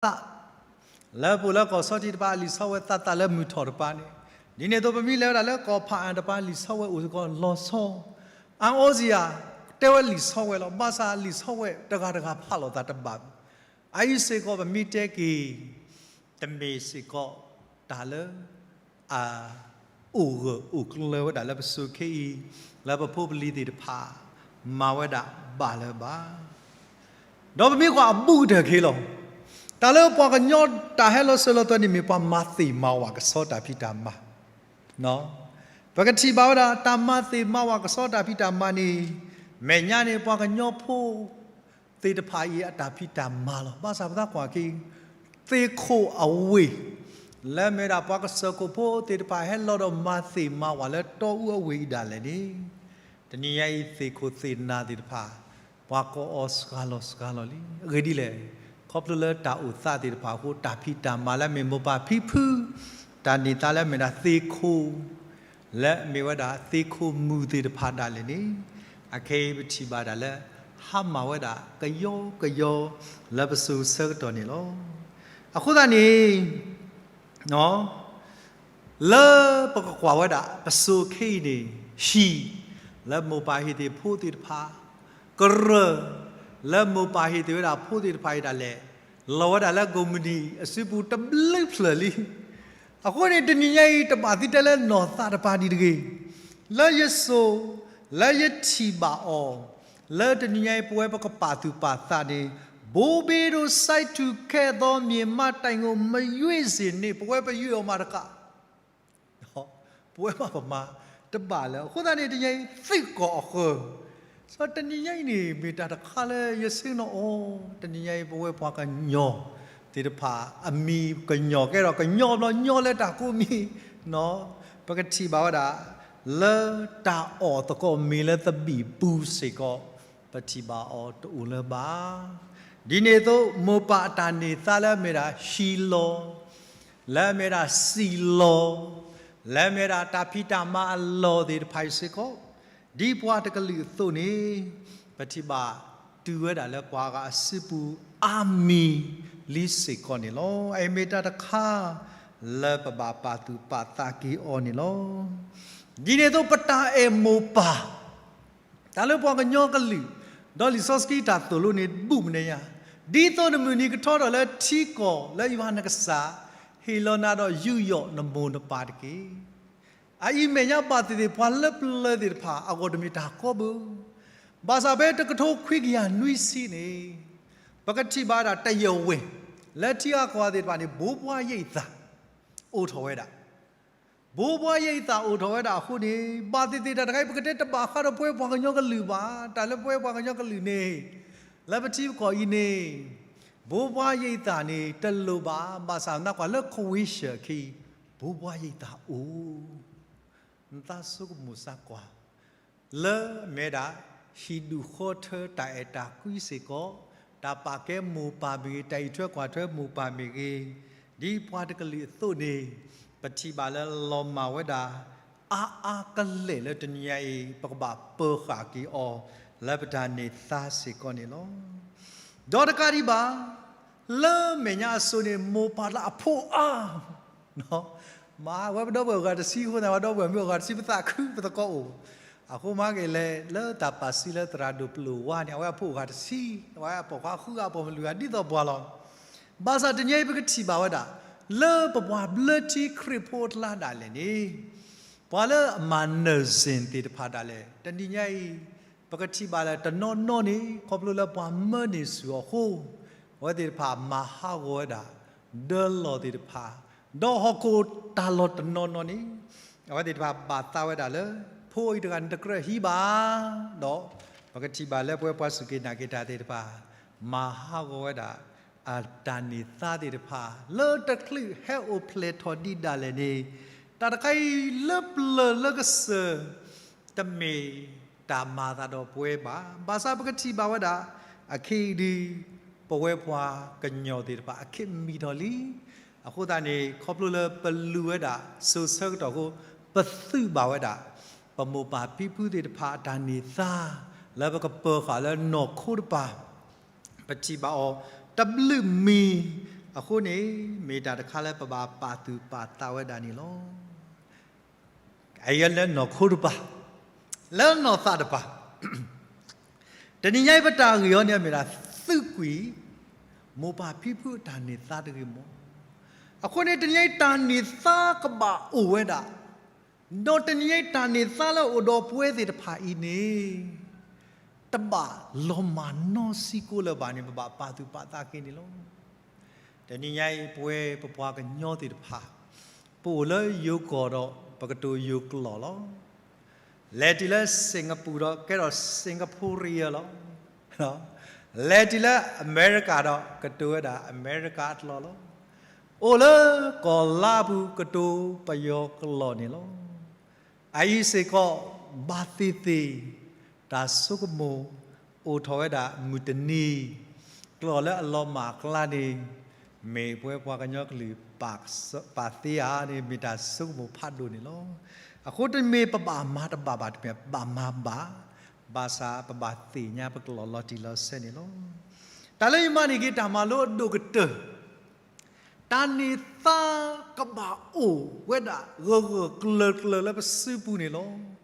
သးသး လၢပအိၣ်လၢကီၢ်ဆီထံးတပၤ အလံာ်ဆီဝဲသးသးလၢမုၢ်ထီၣ်တပၤန့ၣ်, ဒ်န့ၣ်အသိးပမ့ၢ်လဲၤဝဲဒၣ်လၢကီၢ်ဖးအၣ်တပၤ လံာ်ဆီဝဲအိၣ်စ့ၢ်ကီးလီၤဆီ, အအိစံယၤ တဲဝဲလံာ်ဆီဝဲလီၤ. ဘၣ်ဆၣ်လံာ်ဆီဝဲတဂၤတဂၤဖးလိာ်သးတဘၣ်ဘၣ်. အအံၤစ့ၢ်ကီးပမ့ၢ်တဲက့ၤ တမ့ၢ်စ့ၢ်ကီးတၢ်လၢ အ အိၣ်ဂၢၢ်အိၣ်ကျၢၤဝဲဒၣ်လၢပစိၤခဲအံၤ လၢပဖိပလံၤသ့ၣ်တဖၣ် မၤဝဲဒၣ်ဘၣ်လၢၤဘၣ်. ဒီးပမ့ၢ်ကွၢ်အဘူးကတၢၢ်က့ၤလီၤ. တၢ်လၢပှၤကညီတၢ်ဟဲလီၤစၢၤလီၤသွဲၣ်န့ၣ် မ့ၢ်ပှၤမၤသ့ၣ်မၤဝၤကဆီတၢ်ဖံးတၢ်မၤ, ပကထံၣ်ဘၣ်ဝဲဒၣ် တၢ်မၤသ့ၣ်မၤဝၤကဆီတၢ်ဖံးတၢ်မၤန့ၣ် မဲာ်ညါန့ၣ် ပှၤကညီဖိ သ့ၣ်တဖၣ်အံၤအတၢ်ဖံးတၢ်မၤလီၤ. ဘၣ်ဆၣ်ပသးကွၢ်က့ၤ သ့ၣ်ခိၣ်အဝ့ၢ် လၢမ့ၢ်ဒၣ်ပှၤကစၢၢ်ခိၣ်ဖိသ့ၣ်တဖၣ် ဟဲလီၤဒီးမၤသ့ၣ်မၤဝၤလၢတီအူအဝ့ၢ်အံၤဒၣ်လဲာ်န့ၣ်, တနံၤညါအံၤသ့ၣ်ခိၣ်သ့ၣ်နၤသ့ၣ်တဖၣ် ပှၤကိးအီၤစှၤလီၤစှၤလီၤလံ. အဂ့ၢ်ဒ်လဲၣ်, ခီဖျိလၢတၢ်အိၣ်သးသ့ၣ်တဖၣ်အဃိ တၢ်ဖံးတၢ်မၤလၢအမ့ၢ်မိၢ်ပၢ်ဖံဖု တၢ်န့ၢ်သါလၢအမ့ၢ်ဒၣ်သ့ၣ်ခိၣ် လၢအမ့ၢ်ဝဲဒၣ်သ့ၣ်ခိၣ်မုၢ်သ့ၣ်တဖၣ်ဒၣ်လဲာ်န့ၣ်, အခဲအံၤပထံၣ်ဘၣ်ဒၣ်လၢ ဟါမၢ်ဝဲဒၣ်ကယီကယီ လၢပစိၤဆၢကတီၢ်န့ၣ်လီၤ. အဃိသတးန့ၣ် လၢပကကွၢ်ဝဲဒၣ် ပစိၤခဲအံၤန့ၣ် ဟံၣ် လၢမိၢ်ပၢ်ဟ့ၣ်သ့ၣ်ဖိသ့ၣ်တဖၣ်, ကရၢၢ် လၢမိၢ်ပၢ်ဟ့ၣ်သ့ၣ်ဝဲဒၣ်ဖိသ့ၣ်တဖၣ်အံၤဒၣ်လဲာ် လီၤဝဲဒၣ်လၢကိးမုၢ်နံၤအစုပူၤတဘျုးဖျၢၣ်လံ. အဃိန့ၣ် တနံၤညါအံၤ တဘၣ်သံတဲလၢနီၢ်သးတပၤဒံးတဂ့ၤ, လၢယစိၤ လၢယထံၣ်ဘၣ်အီၤ လၢတနံၤညါအံၤ ပဝဲပကပာ်သူၣ်ပာ်သးန့ၣ် ဘိးဘ့ဒိ စိုင်းထူးခက်သော မြေမှတ်တိုင်ကို မရွေ့စေနှင့် ပဝဲပရွေ့အီၤမးတကး ပဝဲမးပမၤတဘၣ်လၢၤ. အဃိသတးန့ၣ် တနံၤညါအံၤ သုးကီၢ်အဃၢၤ, စီၤတနံၤညါအံၤန့ၣ် မ့ၢ်တၢ်တခါလၢယဆၢနီၤအီၤ, တနံၤညါအံၤ ပဝဲပှၤကညီသ့ၣ်တဖၣ် အမံၤကညီၤကဲဒီး ကညီဘျီညီလၢတၢ်ကိးမံၤ, ပကထံၣ်ဘၣ်ဝဲဒၣ် လၢတၢ်အီၣ်သကိးမ့ၤလၢသဘံၣ်ပူၤစ့ၢ်ကီး ပထံၣ်ဘၣ်အီၤတအိၣ်လၢၤဘၣ်. ဒ်န့ၣ်အသိး မိၢ်ပၢ်အတၢ်န့ၢ်သါလၢအမ့ၢ်ဒၣ်ဟံၣ်လီၤ, လၢအမ့ၢ်ဒၣ်စံၣ်လီၤ, လၢအမ့ၢ်ဒၣ်တၢ်ဖံးတၢ်မၤအလီၢ်သ့ၣ်တဖၣ်အံၤစ့ၢ်ကီး, ဒ်ပှၤတကလုာ်အသိးန့ၣ် ပထံၣ်ဘၣ်တုၤဝဲဒၣ်လၢပှၤဂၤအစုပူၤအါမံၤလံစ့ၢ်ကီးန့ၣ်လီၤ. အအံၤမ့ၢ်တၢ်တခါလၢပဘၣ်ပာ်သူၣ်ပာ်သးက့ၤအီၤန့ၣ်လီၤ. ဒ်န့ၣ်အသိးပတၢ်အဲၣ်မိၢ်ပၢ် တၢ်လၢပှၤကညီကလုာ်, ဒီးလံာ်စီဆှံတၢ်သိၣ်လိန့ၣ် ဘူးမနုၤညါ, ဒ်သိးနမုၢ်နံၤကထီထီၣ်လၢထံကီၢ်လၢယွၤနကစၢ် ဟ့ၣ်လီၤနၤဒီးယူးယီၣ်နမိၢ်နပၢ်တက့ၢ်. အအံၤမဲာ်ညါဘၣ်သ့ၣ်သ့ၣ် ပှၤလၢပျၢၤသ့ၣ်တဖၣ် အဂီၢ်တမ့ၢ်တၢ်ကီဘၢ, ဘၣ်ဆၣ်ဖဲတကထိခွံကယၤနွံဆံန့ၣ် ပကထံၣ်ဘၣ်ဒၣ်တယဲၢ်ဝဲၢ် လၢထံဂၤကီၢ်ဂၤသ့ၣ်တဖၣ်န့ၣ် ဘိးဘှါယဲအသၣ် အိၣ်ထီၣ်ဝဲဒၣ် ဘိးဘှါယဲအသၣ်အိၣ်ထီၣ်ဝဲဒၣ်အဃိန့ၣ် ဘၣ်သ့ၣ်သ့ၣ်တၢ်တခါအံၤ ပကတဲတဘၣ်ဃးဒီးပဝဲပှၤကညီကလုာ်ဘၣ်, တၢ်လၢပဝဲပှၤကညီကလုာ်န့ၣ် လၢပထံပကီၢ်အံၤန့ၣ် ဘိးဘှါယဲအသၣ်န့ၣ် တလိၣ်ဘၣ်, ဘၣ်ဆၣ်နကွၢ်လၢ Croatia အခံ ဘိးဘှါယဲအသၣ်အိၣ် နသးဆိကမိၣ်စ့ၢ်ကီး လၢအမ့ၢ်ဒၣ် ဟံၣ်ဒူၣ်ဃီထၢတၢ်အဲၣ်တၢ်ကွံစ့ၢ်ကီး, တၢ်ပာ်ကဲမိၢ်ပၢ်မ့ၢ်ဂ့ၤ, တၢ်အံးထွဲကွၢ်ထွဲမိၢ်ပၢ်မ့ၢ်ဂ့ၤ, ဒ်ပှၤတကလုာ်အသိးန့ၣ် ပထံၣ်ဘၣ်လၢလီၤမၢ်ဝဲဒၣ် အါအါကလဲာ်လၢတနံၤညါအံၤ ပကဘၣ်ပၢၤဃာ်က့ၤအီၤ လၢပတၢ်န့ၢ်သါစ့ၢ်ကီးန့ၣ်လီၤ. ဒီးတကးဒံးဘၣ် လၢမဲာ်ညါအစိၤန့ၣ် မိၢ်ပၢ်လၢအဖိအါ မ့ၢ်ဝဲပဒီပုၢ်ဝဲၢ်အဂၤတဆံအဃိန့ၣ် ပဒီပုၢ်ဝဲၢ်မ့ၢ်အဂၤတဆံ ပသးခုပသကိးအိၣ်, အဃိမ့ၢ်ဂ့ၤလဲၣ် လၢတၢ်ပာ်စံးလၢသရၣ်ဒိၣ်ပျိၢ်ဝါန့ၣ် အဝဲအဖိအဂၤတဆံ, အဝဲအပိာ်ခွါဃုဂၤ အပိာ်မုၣ်လွံၢ်ဂၤ ဒ်သိးပှၤလီၤ. ဘၣ်ဆၣ်တနံၤအံၤပကထံၣ်ဘၣ်ဝဲဒၣ် လၢပပှၤဘျၢထံခရံာ်ဖိအကျါဒၣ်လဲာ်န့ၣ် ပှၤလၢအမၤ nursing သ့ၣ်တဖၣ်ဒၣ်လဲာ် တနံၤညါအံၤ ပကထံၣ်ဘၣ်လၢတနီၤနီၤန့ၣ် ခီဖျိလၢပှၤမၢန့ၢ်ဆူၣ်အီၤအဃိ အဝဲသ့ၣ်တဖၣ်မၤဟးဂီၤဝဲဒၣ် ဒၢလီၢ်သ့ၣ်တဖၣ်, ဒီးဟီၣ်ခိၣ်တၢ်လီၢ်တနီၤနီၤန့ၣ် အဝဲသ့ၣ်တဖၣ်ဘၣ်သးဝဲဒၣ်လၢ ဖိအံၤတဂၤန့ၣ်တကြၢးဟံးဘၣ်, ဒီးပကထံၣ်ဘၣ်လၢပဝဲပှၤစူၢ်က့ၤနာ်က့ၤတၢ်သ့ၣ်တဖၣ် မၤဟးဂီၤဝဲဒၣ် အတၢ်န့ၢ်သါသ့ၣ်တဖၣ် လၢတချုးဟဲအိၣ်ဖျဲၣ်ထီၣ်ဒံးဒၣ်လဲာ်န့ၣ် တၢ်တခါအံၤလၢပျၢၤလၢကစၢၢ် တမ့ၢ်တၢ်မၤသးဒီးပဝဲဘၣ်. ဘၣ်ဆၣ်ပကထံၣ်ဘၣ်ဝဲဒၣ် အခဲအံၤဒုး ပဝဲပှၤကညီသ့ၣ်တဖၣ် အခ့မံထီၣ်လံ. အဃိသတးန့ၣ် ခီဖျိလၢပလူၤဝဲဒၣ်စိၤဆၢကတီၢ်အဃိ ပသုးဘၣ်ဝဲဒၣ် ပမိၢ်ပၢ်ဖံဖုသ့ၣ်တဖၣ်အတၢ်န့ၢ်သါ လၢပကပၢၤဃာ်လၢနီၢ်ခိတပၤ ပထံၣ်ဘၣ်အီၤ တဘျုးမံၤ အဃိန့ၣ် မ့ၢ်တၢ်တခါလၢပဘၣ်ပာ်သူၣ်ပာ်သးဝဲဒၣ်န့ၣ်လီၤ. အံၤလၢနီၢ်ခိတပၤ, လၢနီၢ်သးတပၤ, တနံၤညါအံၤပတၢ်ဂ့ၢ်အီၤန့ၣ် မ့ၢ်ဒၣ်သုးကွံာ် မိၢ်ပၢ်ဖံဖုအတၢ်န့ၢ်သါတဂ့ၤမး. အဃိန့ၣ် တနံၤညါအံၤတၢ်န့ၢ်သါကဘၣ်အိၣ်ဝဲဒၣ်, ဒီးတနံၤညါအံၤတၢ်န့ၢ်သါလၢအိၣ်ဒီးပဝဲသ့ၣ်တဖၣ်အံၤန့ၣ် တဘၣ်လီၤမၢ်နီတစဲးဖိလၢၤဘၣ်န့ၣ် ပဘၣ်ပာ်သူၣ်ပာ်သးက့ၤန့ၣ်လီၤ. တနံၤညါအံၤ ပဝဲပပှၤကညီသ့ၣ်တဖၣ် ပအိၣ်လၢယိၤကီၢ်ဒီး ပကတိၤယိၤကျိာ်လီၤ. လဲၤတုၤလၢ Singapore ဒီး ကဲထီၣ် Singaporean လီၤ. လဲၤတုၤလၢအမဲရကၤဒီး ကတိၤဝဲဒၣ်အမဲရကၤအကျိာ်လီၤ. အိၣ်လၢကီၢ်လါပူၤ ကတိၤပယီၤကျိာ်န့ၣ်လီၤ. အအံၤစ့ၢ်ကီး ဘၣ်သ့ၣ်သ့ၣ် တၢ်ဆိကမိၣ် အိၣ်ထီၣ်ဝဲဒၣ်မုၢ်တနံၤ, ကျိာ်လၢအလီၤမၢ်အကျါန့ၣ် မ့ၢ်ပဝဲပှၤကညီကလုာ် ပာ်သ့ဧါန့ၣ် မ့ၢ်တၢ်ဆိကမိၣ်ဖးဒိၣ်န့ၣ်လီၤ. အဃိတမ့ၢ်ပဘၣ်မၤတဘၣ်ဘၣ် တမ့ၢ်ပဘၣ်မၤဘၣ်, ဘၣ်ဆၣ်ပဘၣ်သ့ၣ်ညါပကျိာ်လီၤတံၢ်လီၤဆဲးန့ၣ်လီၤ. တၢ်လၢယမၤန့ၢ်က့ၤတၢ်မၤလိအဒိၣ်ကတၢၢ် တၢ်န့ၢ်သါကဘၣ်အိၣ်ဝဲဒၣ် ဂၢၢ်ဂၢၢ်ကျၢၤကျၢၤလၢပစုပူၤန့ၣ်လီၤ.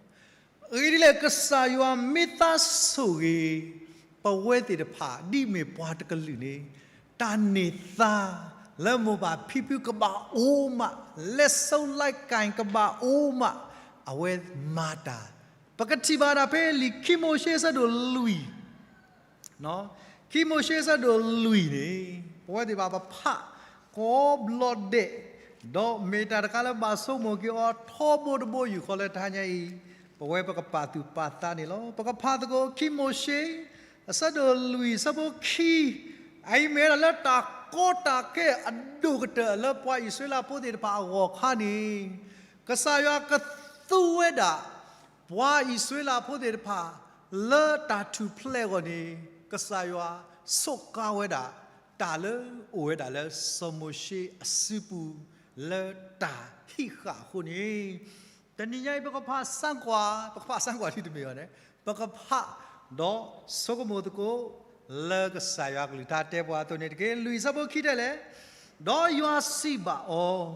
အဂ့ၢ်ဒ်လဲၣ် ကစၢ်ယွၤမ့ၢ်သးဆိၣ်ဂ့ၤ ပဝဲသ့ၣ်တဖၣ် ဒ်မ့ၢ်ပှၤတကလုာ်န့ၣ် တၢ်န့ၢ်သါလၢမိၢ်ပၢ်ဖံဖုကဘၣ်အိၣ်မး, လၢစိၤလၢကၢၢ်ကဘၣ်အိၣ်မး, အဝဲမၤတၢ်, ပကထံၣ်ဘၣ်ဒၣ်ဖဲလံာ်ခံမိၤၡ့ အဆၢဒိၣ်လွံၢ် ခံမိၤၡ့ အဆၢဒိၣ်လွံၢ်န့ၣ် ပဝဲသ့ၣ်တဖၣ်ပဖးကိးဘျီဒဲး, ဒီးမ့ၢ်တၢ်တခါလၢဘၣ်ဆိကမိၣ်က့ၤအီၤထီဘိတဘိယူၢ်ဃီလၢတဟါညါအံၤ, ပဝဲပကပာ်သူၣ်ပာ်သးန့ၣ်လီၤ. ပကဖးသကိး ခံမိၤၡ့ အဆၢဒိၣ်လွံၢ် အဆၢဖိခံ, အအံၤမ့ၢ်ဝဲဒၣ်လၢတၢ်ကီတၢ်ခဲအဒိၣ်ကတၢၢ်လၢပှၤအံၣ်စရ့လးဖိသ့ၣ်တဖၣ်အဂီၢ်ခါန့ၣ်, ကစၢ်ယွၤကသူဝဲဒၣ် ပှၤအံၣ်စရ့လးဖိသ့ၣ်တဖၣ် လၢတၢ်ထူၣ်ဖျဲးအဂီၢ်န့ၣ် ကစၢ်ယွၤစူးကါဝဲဒၣ် တၢ်လၢအိၣ်ဝဲဒၣ်လၢစီၤမိၤၡ့အစုပူၤ လၢတၢ်ဟံးဃာ်အဃိန့ၣ်, တနံၤညါအံၤ ပကဖးစၢ်ကွၢ်, ပကဖးစၢ်ကွၢ်ဒ်တမ့ၢ်ဘၣ်န့ၣ်, ပကဖးဒီးဆိကမိၣ်သကိး လၢကစၢ်ယွၤကလုၢ်ကထါတဲပှၤအသိးန့ၣ်တက့ၢ်. လွံၢ်ဆၢဖိခံတဲလဲၣ်, ဒီးယွၤစံးဘၣ်အီၤ,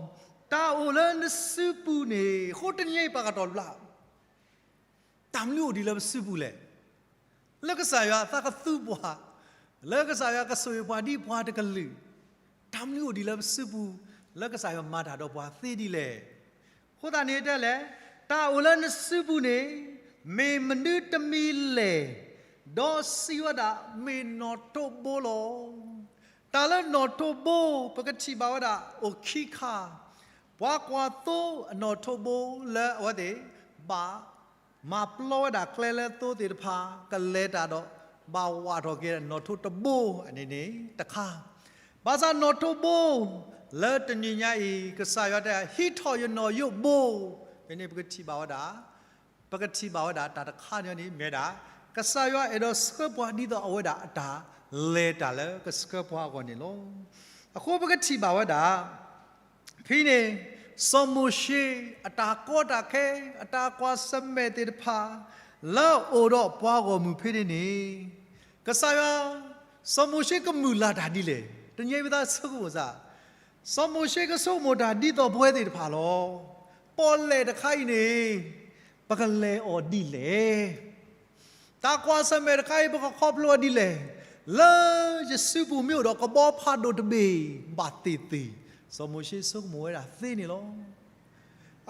တၢ်အိၣ်လၢနစုပူၤန့ၣ် အဃိတနံၤညါအံၤပှၤကတီၤတဘျၣ် တၢ်မနုၤအိၣ်ဒံးလၢပစုပူၤလဲၣ်. လၢကစၢ်ယွၤအသးကသူပှၤ, လၢကစၢ်ယွၤကဆိၣ်ဂ့ၤပှၤဒ်ပှၤတကလုာ်, တၢ်မနုၤအိၣ်ဒံးလၢပစုပူၤ, လၢကစၢ်ယွၤမၤတၢ်ဒီးပှၤသ့ဒ်လဲၣ်. အဃိသတးန့ၣ်တဲလဲၣ်, တၢ်အိၣ်လၢနစုပူၤန့ၣ် မ့ၢ်မနုၤတမံၤလဲၣ်, ဒီးစံးဝဲဒၣ် မ့ၢ်နီၣ်ထိးဘိလီၤ. တၢ်လၢနီၣ်ထိးဘိ ပကထံၣ်ဘၣ်ဝဲဒၣ်အိၣ်ခံခါ, ပှၤကွၢ်သိအနီၣ်ထိးဘိလၢအဝဲသ့ၣ် ဘၣ်မၤပျီဝဲဒၣ်ကျဲလၢသိသ့ၣ်တဖၣ် ကလဲၤတၢ်ဒီး ဘၣ်ဝးထီၣ်က့ၤနီၣ်ထိးတဘိန့ၣ်န့ၣ်တခါ, ဘၣ်ဆၣ်နီၣ်ထိးဘိ လၢတနံၤညါအံၤ ကစၢ်ယွၤတဲ ဟံးထီၣ်ယနီၣ်ယိးဘိ, ဖဲန့ၣ်ပကထံၣ်ဘၣ်ဝဲဒၣ် ပကထံၣ်ဘၣ်ဝဲဒၣ်တၢ်တခါန့ၣ်န့ၣ် မ့ၢ်ဝဲဒၣ် ကစၢ်ယွၤအဲၣ်ဒိးဆှၢပှၤဒ်သိးအဝဲဒၣ်အတၢ်လဲၤတၢ်လၢကဆှၢပှၤအဂီၢ်န့ၣ်လီၤ. အဃိပကထံၣ်ဘၣ်ဝဲဒၣ် ဖဲန့ၣ် စီၤမိၤၡ့ အတၢ်ကီတၢ်ခဲ အတၢ်ကွၢ်ဆၢၣ်မဲာ်သ့ၣ်တဖၣ် လၢအအိၣ်ဒီးပှၤဂီၢ်မုၢ်ဖဲန့ၣ်န့ၣ် ကစၢ်ယွၤ စီၤမိၤၡ့ကမုာ်လၤတၢ်ဒ်လဲၣ်. တနံၤအံၤပသးဆိကမိၣ်စ့ၢ်, စီၤမိၤၡ့ကဆိကမိၣ်တၢ်ဒ်သိးပဝဲသ့ၣ်တဖၣ်လီၤ. ပီၣ်လဲၣ်တခါအံၤန့ၣ် ပကလဲၤအီၤဒ်လဲၣ်. တၢ်ကွၢ်ဆၢၣ်မဲာ်တခါအံၤ ပကခီဖျိအီၤဒ်လဲၣ်. လၢယစုပူၤမ့ၢ်အိၣ်ဒီးကဘီဖးဒိၣ်တဘ့ၣ် ဘၣ်သ့ၣ်သ့ၣ် စီၤမိၤၡ့ဆိကမိၣ်ဝဲဒၣ်သ့န့ၣ်လီၤ.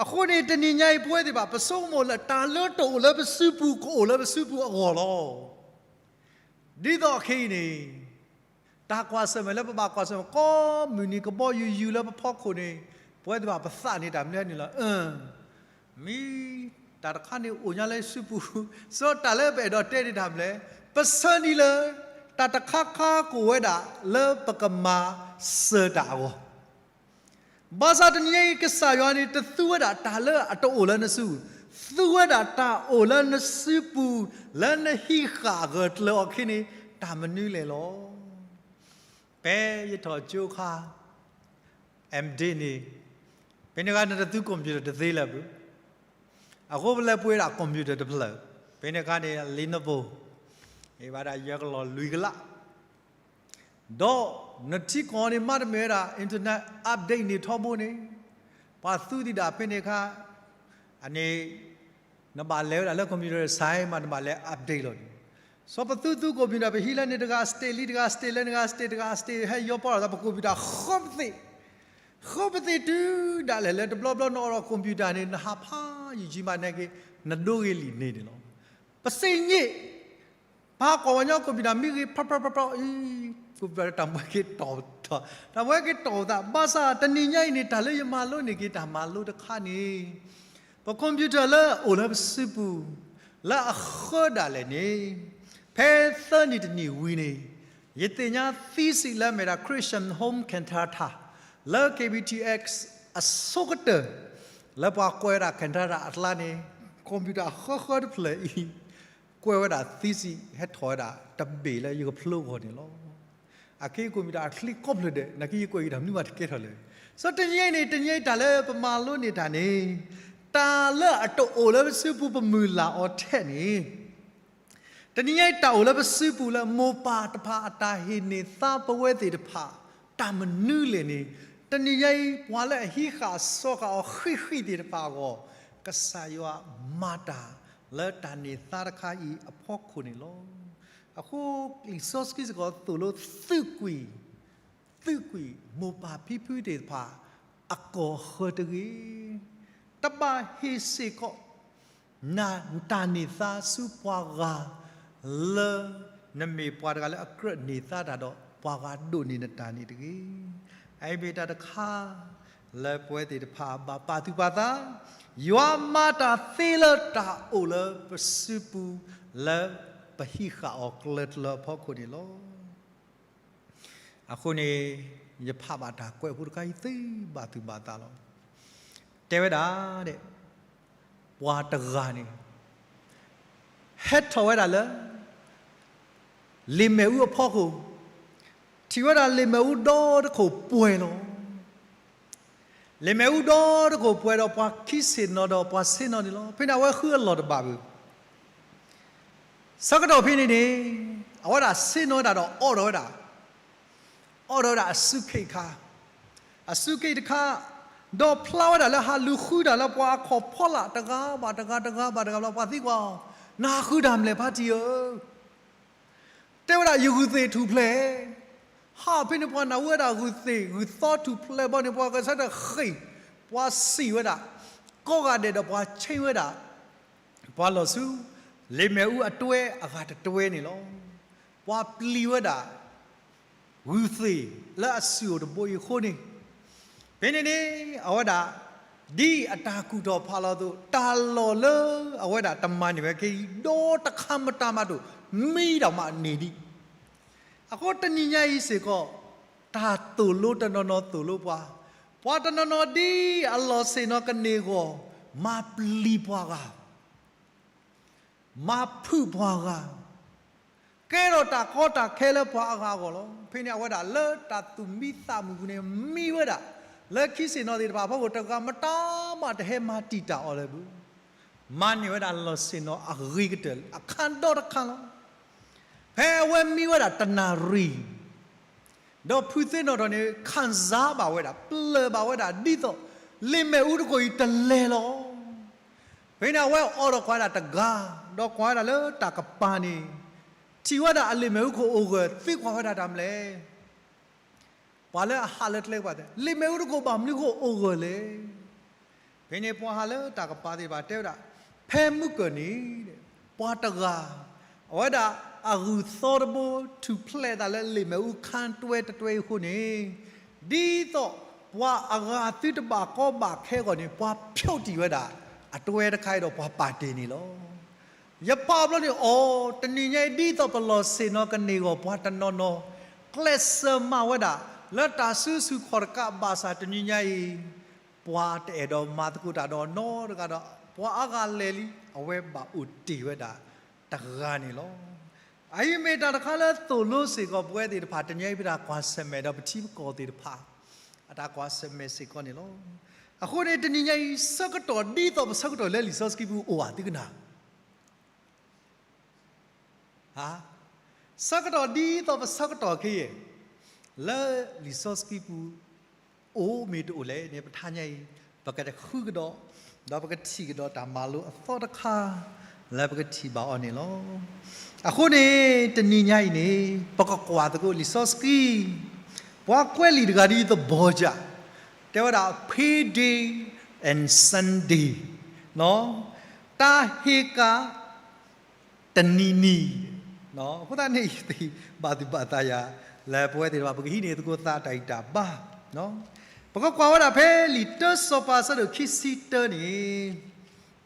အဃိန့ၣ် တနံၤညါအံၤ ပဝဲသ့ၣ်တဖၣ် ပဆိကမိၣ်လၢတၢ်လၢတအိၣ်လၢပစုပူၤ ကအိၣ်လၢပစုပူၤအဂီၢ်လီၤ. ဒ်သိးအခဲအံၤန့ၣ် တၢ်ကွၢ်ဆၢၣ်မဲာ်လၢပဘၣ်ကွၢ်ဆၢၣ်မဲာ် ကိးမုၢ်နံၤကဘီယူၤယူၤလၢပဖီခိၣ်န့ၣ် ပဝဲသ့ၣ်တဖၣ်ပသးန့ၣ်တၢ်မနုၤန့ၣ်လီၤ. အၢ မ့ၢ်တၢ်တခါန့ၣ်အိၣ်ညါလၢစုပူၤ, စံးတၢ်လၢပအဲၣ်ဒိးတဲန့ၣ်တၢ်မနုၤလဲၣ်, ပဆၢနံၤလၢ တၢ်တခါခါကအိၣ်ဝဲဒၣ် လၢပကမၤစၢၤတၢ်အဂီၢ် ဘၣ်ဆၣ်တနံၤညါအံၤ ကစၢ်ယွၤန့ၣ် တသူဝဲဒၣ်တၢ်လၢအတအိၣ်လၢနစုပူၤ, သူဝဲဒၣ်တၢ်အိၣ်လၢနစုပူၤ လၢနဟံးဃာ်အဂၢၢ်ကျၢၤအီၤခဲအံၤန့ၣ် တၢ်မနုၤလဲၣ်လီၤ. ဖဲယထီၣ်ကၠိခါ M.Div န့ၣ် ဖဲန့ၣ်အခါန့ၣ် တသူ computer တသ့လၢၤဘၣ်. အဃိပလဲၤပှ့ၤဒၣ် computer တဖျၢၣ်, ဖဲန့ၣ်အခါန့ၣ် Lenovo အံၤဘၣ်ဒၣ်ယဲၢ်ကလီၢ်လွံၢ်ကလး ဒီးနထံကီၢ်န့ၣ် မၤတမ့ၢ်ဝဲဒၣ် internet update န့ၣ်ထီဘိန့ၣ်, ပှၤသူသံဒၣ်ဖဲန့ၣ်အခါ, အန့ၣ် နဘၣ်လဲၤဝဲဒၣ်လၢ computer science မး နဘၣ်လဲၤ update လီၤန့ၣ်. စီၤပသူသူ computer ပဟံးလၢန့ၣ်တဂၤ state လံတဂၤ state လၢန့ၣ်တဂၤ state တဂၤ state ဟဲယီၤပီၢ်လီၤသး ပ computer ဃၢပသ့ၣ် ဃၢပသ့ၣ်တုၤဒၣ်လဲာ်လၢတဘျီဘျီနအိးထီၣ် computer န့ၣ် နဟးဖးယုၢ်ကံမးန့ၣ်က့ၤ နဒိဂ့ၤလံာ်န့ၣ်န့ၣ်လီၤ. ပသ့ၣ်ညါ ပှၤကိးဝဲညီ computer မံဂ့ၤ ဖျီဖျီဖျီဖျီအံၤ computer တၢ်မၤက့ၤတီၢ်ထီၣ် တၢ်မၤက့ၤတီၢ်သး ဘၣ်ဆၣ်တနံၤညါအံၤန့ၣ် တၢ်လၢယမၤလိန့ၢ်က့ၤတၢ်မၤလိတခါန့ၣ် ပ computer လၢအိၣ်လၢပစုပူၤ လၢအဃၢဒၣ်လဲာ်န့ၣ် ဖဲသၢနံၣ်တနံၣ်ဝံၤန့ၣ် ယသ့ၣ်ညါ thesis လၢအမ့ၢ်ဒၣ် Christian Home Cantata လၢ K B T X အဆိကတၢၢ် လၢပှၤကွဲးဝဲဒၣ် cantata အကျါန့ၣ် computer ဃၢဃၢတဖျၢၣ်အံၤ ကွဲးဝဲဒၣ် thesis ဟဲထီၣ်ဝဲဒၣ်တဘ့ၣ်လၢယကဖျိဂီၢ်န့ၣ်လီၤ. အက့ computer အချ့ကိးဖျၢၣ်ဒဲး နာ်က့ယကွဲးက့ၤတၢ်မနုၤမးတကဲထီၣ်လၢၤ. စီၤတနံၤညါအံၤန့ၣ် တနံၤညါအံၤတၢ်လၢပမၤလိန့ၢ်တၢ်န့ၣ် တၢ်လၢအတအိၣ်လၢပစုပူၤပမုၢ်လၢ်အီၤထဲန့ၣ် တနံၤညါအံၤတၢ်အိၣ်လၢပစုပူၤလၢမိၢ်ပၢ်တဖၣ်အတၢ်ဟ့ၣ်န့ၢ်သါပဝဲသ့ၣ်တဖၣ် တၢ်မနုၤလဲၣ်န့ၣ် တနံၤညါအံၤ ပှၤလၢအဟံးဃာ်စီဃာ်အီၤဃံးဃံးသ့ၣ်တဖၣ်အဂီၢ် ကစၢ်ယွၤမၤတၢ်လၢတၢ်န့ၢ်သါတခါအံၤအဖီခိၣ်န့ၣ်လီၤ. အဃိ လံာ်စီဆှံစ့ၢ်ကီးသိၣ်လိသုးကွံာ် သုးကွံာ်မိၢ်ပၢ်ဖံဖုသ့ၣ်တဖၣ် အကီၢ်ဃၢတဂ့ၤ တဘၣ်ဟ့ၣ်စ့ၢ်ကီး နတၢ်န့ၢ်သါဆူပှၤဂၤ လၢနမ့ၢ်ပှၤတဂၤလၢအကြၢးန့ၢ်သါတၢ်ဒီး ပှၤဂၤဒိးန့ၢ်နတၢ်န့ၣ်တဂ့ၤ. အအံၤမ့ၢ်တၢ်တခါ လၢပဝဲသ့ၣ်တဖၣ်ဘၣ်ပာ်သူၣ်ပာ်သး, ယွၤမၤတၢ်သ့လၢတၢ်အိၣ်လၢပစုပူၤ လၢပဟံးဃာ်အီၤကျၢၤကျၢၤအဖီခိၣ်န့ၣ်လီၤ. အဃိန့ၣ် ယဖးဘၣ်တၢ်ကွဲးဖိတခါအံၤ သုဘၣ်သူၣ်ဘၣ်သးလီၤ. တဲဝဲဒၣ်ဒဲး ပှၤတဂၤန့ၣ် ဟဲထီၣ်ဝဲဒၣ်လၢ လ့ၣ်မ့ၣ်အူအဖီခိၣ်, ထံၣ်ဝဲဒၣ်လ့ၣ်မ့ၣ်အူဒီတခိၣ်ပှဲၤလီၤ. လ့ၣ်မ့ၣ်အူဒီတခိၣ်ပှဲၤဒီးပှၤခံဆ့ၣ်နီၤဒီးပှၤဆ့ၣ်နီၤန့ၣ်လီၤ. ဖဲန့ၣ်အဝဲဃုအလီၢ်တဘၣ်ဘၣ်. ဆၢကတီၢ်ဖဲန့ၣ်န့ၣ် အဝဲဒၣ်ဆ့ၣ်နီၤဝဲဒၣ်ဒီးအိးထီၣ်ဝဲဒၣ်, အိးထီၣ်ဝဲဒၣ်အစုခ့ၣ်ခါ, အစုခ့ၣ်တခါ, ဒီးဖျါဝဲဒၣ်လၢဟးလူၤဃုတၢ်လၢပှၤအခီၣ်ဖီလာ်တဂၤဘၣ်တဂၤ တဂၤဘၣ်တဂၤ ဘျီပှၤသံကွၢ်အီၤ, နဟးဃုတၢ်မနုၤလဲၣ်ဖါတံၢ်ဧၢ, တဲဝဲဒၣ်ယဂုၢ်သ့ၣ်ထူၣ်ဖျဲး, ဟးဖဲန့ၣ်ပှၤနၢ်ဟူဝဲဒၣ်ဂုၢ်သ့ၣ်ဂုၢ်သီထူၣ်ဖျဲးဘျီန့ၣ် ပှၤကဆၢထၢၣ်ဃ့ၢ်, ပှၤစံၣ်ဝဲဒၣ်, ကိးဂၤဒဲးဒီးပှၤဆ့ဝဲဒၣ် ပှၤလီၤဆူ လ့ၣ်မ့ၣ်အူအတွဲအဂၤတတွဲန့ၣ်လီၤ. ပှၤပျံၤဝဲဒၣ် ဂုၢ်သ့ၣ်လၢအစုၣ်အိၣ်တဘိအံၤအဃိန့ၣ်, ဖဲန့ၣ်န့ၣ် အဝဲဒၣ် ဒ်အတၢ်ကူၣ်ထီၣ်ဖးလီၤအသိး တၢ်လီၢ်လၢအဝဲဒၣ်တမၤန့ၢ်ဝဲခဲအံၤ ဒီတခါမတၤမးဒိၣ် မံဒီးမးန့ၢ်ဒံး. အဃိတနံၤညါအံၤစ့ၢ်ကီး တၢ်သိၣ်လိတနီၤနီၤသိၣ်လိပှၤ, ပှၤတနီၤနီၤဒ်အလီၢ်ဆ့ၣ်နီၤကန့ၢ်အဂီၢ် မၤပျံၤပှၤဂၤ မၤဖုးပှၤဂၤ, ကဲထီၣ်တၢ်ကီတၢ်ခဲလၢပှၤအဂၤအဂီၢ်လီၤ. ဖဲန့ၣ်အဝဲဒၣ်လၢတၢ်သူၣ်မံသးမုာ်ပူၤန့ၣ် မံဝဲဒၣ် လၢခံဆ့ၣ်နီၤသ့ၣ်တဖၣ်အဖီခိၣ် တဂၤမတၤမးတဟဲမၤတံာ်တာ်အီၤလၢၤဘၣ်. မၤန့ၢ်ဝဲဒၣ်လီၢ်ဆ့ၣ်နီၤအဂ့ၤကတၢၢ် အခန်းဒီတခန်းလီၤ. ဖဲအဝဲမံဝဲဒၣ်တနၣ်ရံၣ် ဒီးဖုသ့ၣ်နီၣ်ထီၣ်န့ၣ် ခံစားဘၣ်ဝဲဒၣ် ပျၢ်ဘၣ်ဝဲဒၣ် ဒ်သိး လ့ၣ်မ့ၣ်အူတခိၣ်အံၤတလဲၤလီၤ. ဖဲန့ၣ်အဝဲအိးထီၣ်ကွၢ်ဝဲဒၣ်တဂၤ, ဒီးကွၢ်ဝဲဒၣ်လၢတၢ်ကပၤန့ၣ် ထံၣ်ဝဲဒၣ်အလ့ၣ်မ့ၣ်အူခိၣ်အိၣ်ဂၢၢ် သံကွၢ်ဝဲဒၣ်တၢ်မနုၤလဲၣ်. ပှၤလၢအဟးလၢကျဲကပၤတဲ လ့ၣ်မ့ၣ်အူတခိၣ်ဘၣ်မနုၤအဃိအိၣ်ဂၢၢ်လဲၣ်. ဖဲန့ၣ်ပှၤဟးလၢတၢ်ကပၤသ့ၣ်တဖၣ်တဲဝဲဒၣ်, ဖဲမုၢ်ကၢၢ်န့ၣ် ပှၤတဂၤ အဝဲဒၣ်အဂုၢ်သီတဘိ ထူၣ်ဖျဲးအသးလၢလ့ၣ်မ့ၣ်အူခန်းတွဲတတွဲအံၤအဃိန့ၣ်, ဒ်သိးပှၤအဂၤသုတဘၣ်ကီဘၣ်ခဲအဂီၢ်န့ၣ် ပှၤဖျိးတံၢ်ဝဲဒၣ် အတွဲတခါအံၤဒီးပှၤပာ်တ့ၢ်န့ၣ်လီၤ. ယဖးဘျီန့ၣ် အိ တနံၤညါအံၤ ဒ်သိးပလီၢ်ဆ့ၣ်နီၤကန့ၢ်အဂီၢ် ပှၤတနီၤနီၤ ကျဲးစၢးမၤဝဲဒၣ် လၢတၢ်စုဆူၣ်ခီၣ်တကးဘၣ်ဆၣ် တနံၤညါအံၤ ပှၤတအဲၣ်ဒိးမၤသကိးတၢ်ဒီးနီတဂၤဒီး ပှၤအါဂၤလဲၤလံ အဝဲဘၣ်အိၣ်တ့ၢ်ဝဲဒၣ်တဂၤန့ၣ်လီၤ. အအံၤမ့ၢ်တၢ်တခါလၢသိၣ်လိစ့ၢ်ကီးပဝဲသ့ၣ်တဖၣ် တနံၤညါအံၤပတၢ်ကွၢ်ဆၢၣ်မဲာ်ဒီးပထံပကီၢ်သ့ၣ်တဖၣ် အတၢ်ကွၢ်ဆၢၣ်မဲာ်စ့ၢ်ကီးန့ၣ်လီၤ. အဃိန့ၣ် တနံၤညါအံၤ ဆၢကတီၢ်ဒ်သိးပဆၢကတီၢ်လၢလံာ်စီဆှံပူၤအိၣ်ဧါ သုကနၣ် ဆၢကတီၢ်ဒ်သိးပဆၢကတီၢ်ခဲအံၤ လၢလံာ်စီဆှံပူၤ အိၣ်မ့ၢ်တအိၣ်လဲၣ်န့ၣ် ပထါညါအံၤ ပကဃုကဒီး ဒီးပကထံၣ်ကဒီးတၢ်မၤလိအသီတခါ လၢပကထံၣ်ဘၣ်အီၤန့ၣ်လီၤ. အဃိန့ၣ် တနံၤညါအံၤန့ၣ် ပကကွၢ်သကိးလံာ်စီဆှံ ပှၤကွဲးလံာ်တဂၤဒ်သဘီကၠၢ် တဲဝဲဒၣ် Payday and Sunday တၢ်ဟ့ၣ်ကၣ် တနံၤနံၤ အဃိသတးန့ၣ် ယသ့ၣ်ဘၣ်သူၣ်ဘၣ်သးယၤ လၢပဝဲသ့ၣ်တဖၣ် ပကဟံးန့ၢ်သကိးသးတၢ်ဂံၢ်တၢ်ဘါ ပကကွၢ်ဝဲဒၣ်ဖဲလံာ်တၢစီၤပၤအဆၢဒိၣ်ခံဆံတၢန့ၣ်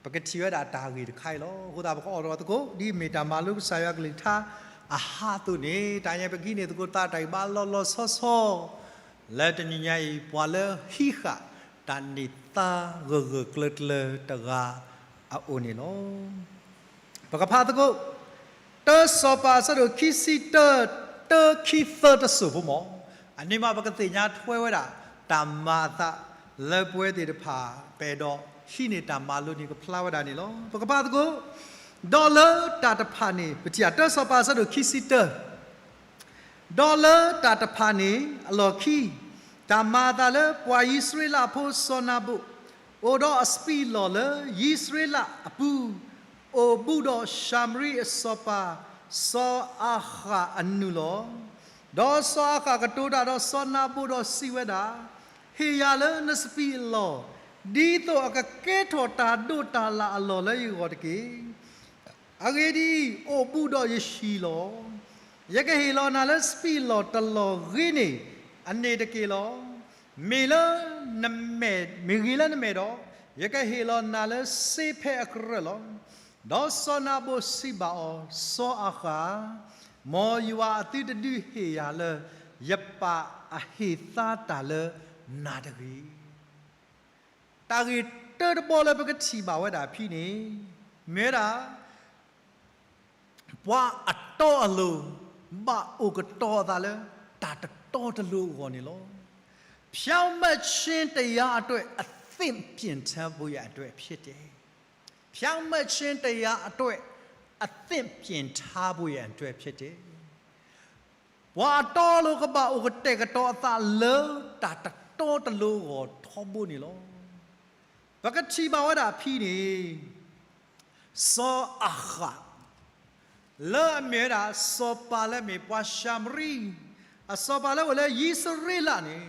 ပကထံၣ်ဝဲဒၣ်တၢ်ဂ့ၢ်တခါအံၤလီၤ. အဃိသတးပကအီၣ်ဒီးသကိး ဒ်မ့ၢ်တၢ်မၤလိကစၢ်ယွၤကလုၢ်ကထါအဟးအသိးန့ၣ် တၢ်ညါပကဟံးန့ၢ်သကိးသးတၢ်ဂံၢ်ဘါလီၤလီၤဆီဆီ လၢတနံၤညါအံၤ ပှၤလၢဟံးဃာ်တၢ်န့ၢ်သါဂၢၢ်ဂၢၢ်ကျၢၤကျၢၤတဂၤအအိၣ်န့ၣ်လီၤ. ပကဖးသကိး တၢစီၤပၤအဆၢဒိၣ်ခံဆံတၢ တၢခံသၢတစိၢ်ဖိမး, အန့ၣ်မးပကသ့ၣ်ညါထွဲဝဲဒၣ် တၢ်မၤအသးလၢပဝဲသ့ၣ်တဖၣ် ပအဲၣ်ဒိးဟံးန့ၢ်တၢ်မၤလိန့ၣ် ကဖျါဝဲဒၣ်န့ၣ်လီၤ. ပကဖးသကိး ဒီးလၢတၢ်တဖၣ်န့ၣ် ပထံၣ်တၢစီၤပၤအဆၢဒိၣ်ခံဆံတၢ ဒီးလၢတၢ်တဖၣ်န့ၣ်အလီၢ်ခံ, တၢ်မၤအသးလၢပှၤအံၣ်စရ့လးဖိစီၤနၤဘူၣ် အိၣ်ဒီးအစပံးအလီၢ်လၢအံၣ်စရ့လးအပူၤ, အိၣ်ဘူးဒီးၡၤမရံအစီၤပၤ စီၤအၤဃးအနုာ်လီၤ. ဒီးစီၤအၤဃးကတိၤတၢ်ဒီးစီၤနၤဘူၣ်ဒီးစံးဝဲဒၣ်, ဟ့ၣ်ယၤလၢနစပံးအလီၢ်, ဒ်သိးအကကဲထီၣ်တၢ်ဒိးတၢ်လၣ်အလီၢ်လၢယဂီၢ်တက့ၢ်. အဂ့ၢ်ဒ်အံၤ, အိၣ်ဘူးဒီးယဟံၣ်လီၤ. ယကဟ့ၣ်လီၤနၤလၢစပံးအလီၢ်တလီၢ်ဂ့ၤန့ၣ် အန့ၣ်တက့ၢ်လီၤ. မ့ၢ်လၢနမဲာ်, မ့ၢ်ဂ့ၤလၢနမဲာ်ဒီး, ယကဟ့ၣ်လီၤနၤလၢစ့ဖဲအကရၢၢ်လီၤ. ဒီးစီၤနၤဘူၣ်စံးဘၣ်အီၤ, စီၤအၤဃး, မ်ယွၤအသုတဒုးဟ့ၣ်ယၤလၢ ယပာ်အဟ့ၣ်သါတၢ်လၢနၤတဂ့ၤ. တၢ်ဂ့ၢ်တၢတဘီလၢပကထံၣ်ဘၣ်ဝဲဒၣ်ဖဲန့ၣ် မ့ၢ်ဝဲဒၣ် ပှၤအတီအလိၤ ဘၣ်အိၣ်ကတီၤအသးလၢ တၢ်တတီတလိၤအဂီၢ်န့ၣ်လီၤ. ဖြောင့်မတ်ခြင်းတရားအတွက် အသင့်ပြင်ထားဖို့ရန်အတွက်ဖြစ်တယ်. ဖြောင့်မတ်ခြင်းတရားအတွက် အသင့်ပြင်ထားဖို့ရန်အတွက်ဖြစ်တယ်. ပှၤအတီအလိၤကဘၣ်အိၣ်ကတဲာ်ကတီၤအသးလၢ တၢ်တတီတလိၤအဂီၢ်ထီဘိန့ၣ်လီၤ. ပကထံၣ်ဘၣ်ဝဲဒၣ်ဖဲန့ၣ် စီၤအၤဃး လၢအမ့ၢ်ဝဲဒၣ် စီၤပၤလၢအမ့ၢ်ပှၤၡၤမရံ, အစီၤပၤလၢအိၣ်လၢအံၣ်စရ့လးန့ၣ်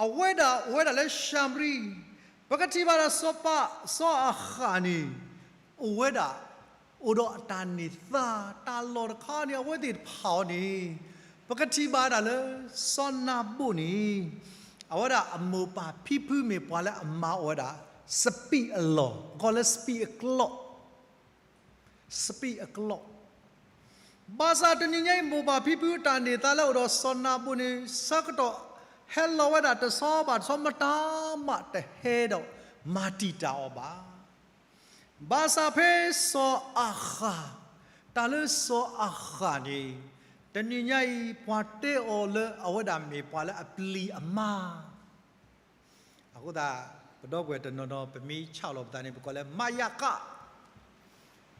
အဝဲဒၣ်အိၣ်ဝဲဒၣ်လၢၡၤမရံ, ပကထံၣ်ဘၣ်ဒီးစီၤပၤ စီၤအၤဃးန့ၣ် အိၣ်ဝဲဒၣ် အိၣ်ဒီးအတၢ်န့ၢ်သါ တၢ်လီၢ်တခါန့ၣ် အဝဲသ့ၣ်တဖၣ်အီၤန့ၣ် ပကထံၣ်ဘၣ်ဒၣ်လၢ စီၤနၤဘူၣ်န့ၣ် အဝဲဒၣ်အမိၢ်ပၢ်ဖံဖုမ့ၢ်ပှၤလၢအမၤအီၣ်ဝဲဒၣ် စပံးအလီၢ် ကီးလၢစပံးအကျီၢ် စပံးအကျီၢ်. ဘၣ်ဆၣ်တနံၤညါအံၤ မိၢ်ပၢ်ဖံဖုအတၢ်န့ၢ်သါလၢအိၣ်ဒီးစီၤနၤဘူၣ်န့ၣ် ဆၢကတီၢ်ဟဲလီၤဝဲဒၣ်တဆီဘၣ်တဆီ မတၤမးတဟဲဒီးမၤတံာ်တာ်အီၤဘၣ်. ဘၣ်ဆၣ်ဖဲစီၤအၤဃး, တၢ်လၢစီၤအၤဃးန့ၣ် တနံၤညါအံၤ ပှၤတဲအီၤလၢအဝဲဒၣ်မ့ၢ်ပှၤလၢအပျံၤအမါ အဃိသတး ပဒီပုၢ်ဝဲၢ်တနီၤနီၤ ပမ့ၢ်ဆှၢလီၤပသးန့ၣ် ပကိးလၢ မယက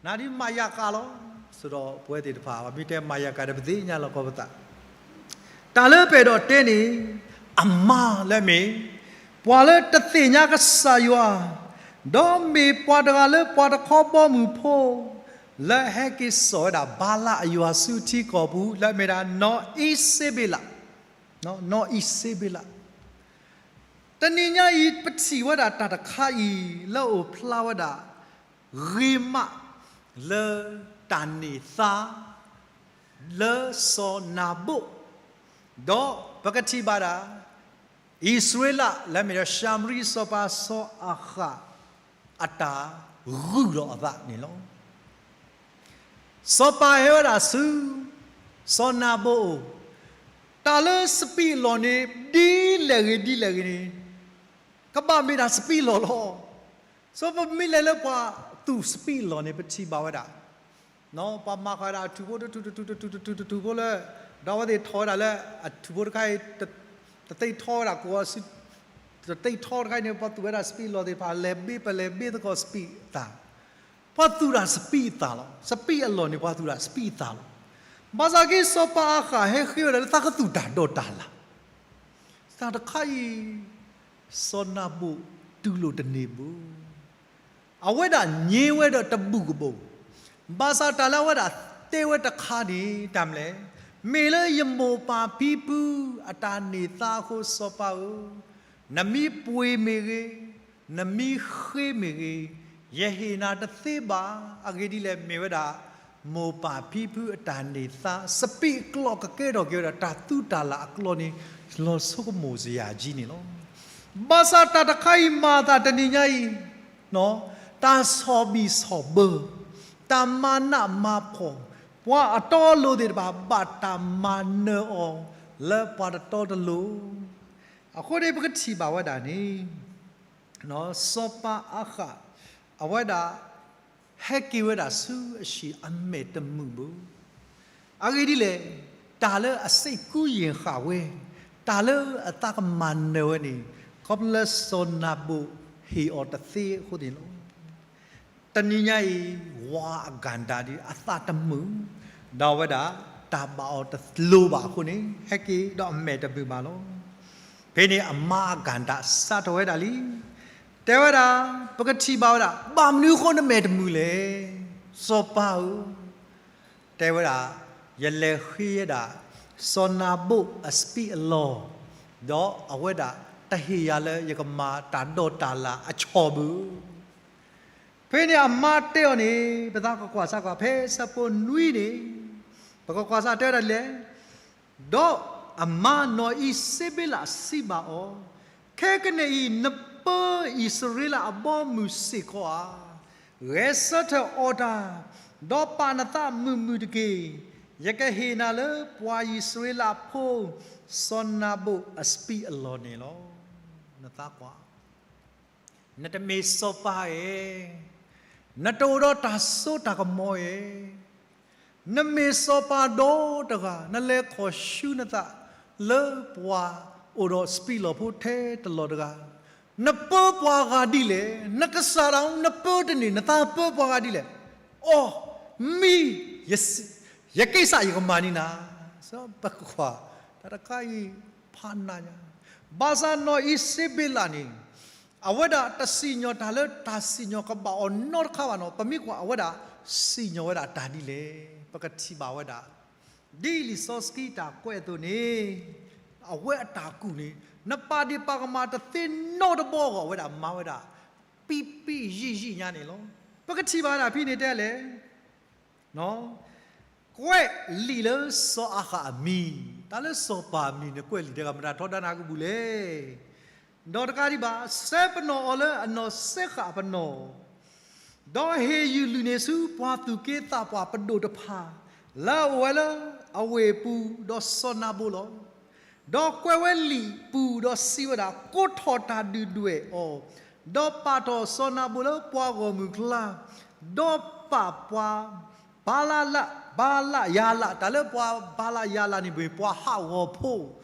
နၤဒ်မယကလီၤ. ဆိဒီးပဝဲသ့ၣ်တဖၣ် ပမ့ၢ်တဲမယကဒီး ပသ့ၣ်ညါလီၤကီးပသး တၢ်လၢပအဲၣ်ဒိးတဲန့ၣ် အမါလၢအမ့ၢ် ပှၤလၢတသ့ၣ်ညါကစၢ်ယွၤ, ဒီးမ့ၢ်ပှၤတဂၤလၢပှၤတခီဘီမုၢ်ဖိ လၢအဟဲက့ၤစိာ်ဝဲဒၣ်ဘၤလးအယွၤဆူထံကီၢ်ပူၤ လၢအမ့ၢ်ဒၣ် နီၢ်အံၤစ့ဘ့လး, နီၢ်အံၤစ့ဘ့လး. တနံၤညါအံၤ ပထံၣ်ဝဲဒၣ်တၢ်တခါအံၤ လၢအအိၣ်ဖျါဝဲဒၣ် ဂ့ၤမး လၢတၢ်န့ၢ်သါ လၢစီၤနၤဘူၣ်, ဒီးပကထံၣ်ဘၣ်ဒၣ် အံၣ်စရ့လး လၢအမ့ၢ်ဒၣ်ၡၤမရံစီၤပၤ စီၤအၤဃး အတၢ်ဂုာ်ဒီးအသးန့ၣ်လီၤ. စီၤပၤဟဲဝဲဒၣ်ဆူ စီၤနၤဘူၣ်အအိၣ်, တၢ်လၢစပံးအလီၢ်န့ၣ် ဒ်လဲၣ်ဂ့ၤဒ်လဲၣ်ဂ့ၤန့ၣ် ကဘၣ်မ့ၢ်ဒၣ်စပံးအလီၢ်လီၤ. ဆိပမ့ၢ်လဲၤလၢပှၤသူၣ်စပံးအလီၢ်န့ၣ် ပထံၣ်ဘၣ်ဝဲဒၣ် ပှၤမၤဃာ်ဝဲဒၣ်အထူၣ်ဖိတထူၣ်တထူၣ်တထူၣ်တထူၣ်တထူၣ်ဖိလၢ ဒီးအဝဲသ့ၣ်ထီၣ်ဝဲဒၣ်လၢအထူၣ်ဖိတခါအံၤ တသ့ၣ်ထီဝဲဒၣ်ကိးအီၤ တသ့ၣ်ထီတခါအံၤန့ၣ် ပှၤသူၣ်ဝဲဒၣ်စပံးအလီၢ်သ့ၣ်တဖၣ် လဲၤဘ့ပလဲၤဘ့သကိးစပံးအသၣ်, ပှၤသူၣ်ဒၣ်စပံးအသၣ်လီၤ. စပံးအလီၢ်န့ၣ် ပှၤသူၣ်ဒၣ်စပံးအသၣ်လီၤ. ဘၣ်ဆၣ်က့ စီၤပၤအၤဃးဟဲဃ့ဝဲဒၣ်လၢသးကသူၣ်တၢ်ဒီးတၢ်လၢ်, တၢ်တခါအံၤ စီၤနၤဘူၣ်တူၢ်လိာ်တန့ၢ်ဘၣ်. အဝဲဒၣ်ညံဝဲဒီးတဘူၣ်ကဘူၣ်, ဘၣ်ဆၣ်တၢ်လၢအဝဲဒၣ်တဲဝဲတခါန့ၣ် တၢ်မနုၤလဲၣ်, မ့ၢ်လၢယမိၢ်ပၢ်ဖံဖုအတၢ်န့ၢ်သါအဃိ စီၤပၤဧၢ, နမ့ၢ်ပှ့ၤမ့ၢ်ဂ့ၤ, နမ့ၢ်ဃ့မ့ၢ်ဂ့ၤ, ယဟ့ၣ်နၤတသ့ဘၣ်. အဂ့ၢ်ဒ်လဲၣ်, မ့ၢ်ဝဲဒၣ် မိၢ်ပၢ်ဖံဖုအတၢ်န့ၢ်သါ စပံးအကျီၢ်ကကဲထီၣ်က့ၤဝဲဒၣ် တၢ်သူတၢ်လၢ်အကျီၢ်န့ၣ် လီၤဆိကမိၣ်စယၤကၠံန့ၣ်လီၤ. ဘၣ်ဆၣ်တၢ်တခါအံၤမၤအသးတနံၤညါအံၤ, တၢ်ဆီၣ်ဘံၣ်ဆီၣ်ဘၢ, တၢ်မၤနးမၤဖှီၣ်, ပှၤအတီအလိၤသ့ၣ်တဖၣ် ဘၣ်တၢ်မၤနၢၤအီၤလၢပှၤတတီတလိၤ. အဃိန့ၣ် ပကထံၣ်ဘၣ်ဝဲဒၣ်န့ၣ် စီၤပၤအၤဃး အဝဲဒၣ် ဟဲက့ၤဝဲဒၣ်ဆူအဟံၣ်အမဲာ်တမုာ်ဘၣ်. အဂ့ၢ်ဒ်လဲၣ်, တၢ်လၢအစိတ်ကူးယဉ်ဃာ်ဝဲ, တၢ်လၢအသးကမၤနၢၤဝဲန့ၣ် ခီဖျိလၢစီၤနၤဘူၣ်ဟ့ၣ်အီၤတသ့အဃိန့ၣ်လီၤ. တနံၤညါအံၤ ဝၤအကၣ်ဒၣ်ဒ်အသးတမုာ်, ဒီးအဝဲဒၣ်တၢ်ဘၣ်အီၤတလိၤဘၣ်အဃိန့ၣ် ဟဲက့ၤဒီးအမဲာ်တမုာ်ဘၣ်လီၤ. ဖဲန့ၣ်အမါအကၣ်ဒၣ်စးထီၣ်ဝဲဒၣ်လံ, တဲဝဲဒၣ်, ပကထံၣ်ဘၣ်ဝဲဒၣ် ဘၣ်မနုၤအဃိနမဲာ်တမုာ်လဲၣ်, စီၤပၤဧၢ. တဲဝဲဒၣ်, ယလဲၤဃ့ဝဲဒၣ် စီၤနၤဘူၣ်အစပံးအလီၢ်, ဒီးအဝဲဒၣ်တဟ့ၣ်ယၤလၢယကမၤတၢ်ဒီးတၢ်လၢ်အဆီၣ်ဘၣ်. ဖဲန့ၣ်အမါတဲအီၤန့ၣ် ပသးကကွၢ်စးကွၢ် ဖဲဆၢဖိနွံန့ၣ်, ပကကွၢ်စးတဲဝဲဒၣ်လဲၣ်, ဒီးအမါနီၢ်အံၤစ့ဘ့လးစံးဘၣ်အီၤ, ခဲကနံၣ်အံၤ နပၢအံၣ်စရ့လးအဘီအမုၢ်စ့ၢ်ကီးဧါ, ဂဲၤဆၢထၢၣ်အီၣ်တၢ်, ဒီးပာ်နသးမုာ်မုာ်တက့ၢ်. ယကဟ့ၣ်နၤလၢပှၤအံၣ်စရ့လးဖိ စီၤနၤဘူၣ်အစပံးအလီၢ်န့ၣ်လီၤ. နသးကွၢ် နတမ့ၢ်စီၤပၤဧါ, နတအိၣ်ဒီးတၢ်စိတၢ်ကမီၤဧါ, နမ့ၢ်စီၤပၤဒီတဂၤ နလဲၤခီၣ်ဆူနသးလၢပှၤအိၣ်ဒီးစပံးလီၢ်ဖိထဲတလီၢ်တဂၤ, နပၢပှၤဂၤဒ်လဲၣ်, နကစၢ်ဒၣ်နပၢတန့ၢ် နသးပၢပှၤဂၤဒ်လဲၣ်, အီၣ်မံ ယက့စၢ်ယကမၤန့ၢ်နၤ, ပကွၢ် တၢ်တခါအံၤ ဖးနးညါ, ဘၣ်ဆၣ်နီၢ်အံၤစ့ဘ့လးန့ၣ် အဝဲဒၣ်တစံၣ်ညီၣ်တၢ်လၢတၢ်စံၣ်ညီၣ်ကဘၣ်အီၤနီတခါဘၣ်နီၤ, ပမ့ၢ်ကွၢ်အဝဲဒၣ်စံၣ်ညီၣ်ဝဲဒၣ်တၢ်ဒ်လဲၣ်, ပကထံၣ်ဘၣ်ဝဲဒၣ် ဒ်လံာ်စီဆှံတၢ်ကွဲးအသိးန့ၣ်, အဝဲအတၢ်ကူၣ်န့ၣ်, နပာ်ဒ့ၣ်ပာ်ကမၣ်တသ့နီတဘီအဂီၢ် အဝဲဒၣ်မၤဝဲဒၣ် ပံပံယံာ်ယံာ်ညါန့ၣ်လီၤ. ပကထံၣ်ဘၣ်ဝဲဒၣ်ဖဲန့ၣ်တဲလဲၣ် ကွဲးလံာ်လၢစီၤအၤဃးအမံၤ, တၢ်လၢစီၤပၤအမံၤန့ၣ် ကွဲးလံာ်တဲဂၤ မတၤထီဒါနၤကဘူၣ်လဲၣ်. ဒီးတကးဒံးဘၣ် ဆဲးပနီၣ်အီၤလၢအနီၢ်စဲဃာ်အပနီၣ်, ဒီးဟ့ၣ်ယုၢ်လုၢ်န့ၢ်ဆူပှၤသူၣ်က့သးပှၢ်ပဒိၣ်တဖၣ် လၢအအိၣ်ဝဲလၢအဝ့ၢ်ပူၤဒီးစီၤနၤဘူၣ်လီၤ. ဒီးကွဲးဝဲလံာ်ပူၤဒီးစံးဝဲဒၣ်, ကိးထီၣ်တၢ်ဒုၣ်ဒွဲၣ်အီၤ, ဒီးပာ်ထီၣ်စီၤနၤဘူၣ်လၢပှၤဂီၢ်မုၢ်အကျါ, ဒီးပာ်ပှၤ ဘၤလလး ဘၤလယၤလး, တၢ်လၢပှၤဘၤလယၤလးန့ၣ် မ့ၢ်ပှၤဟးဂီၤဖိ,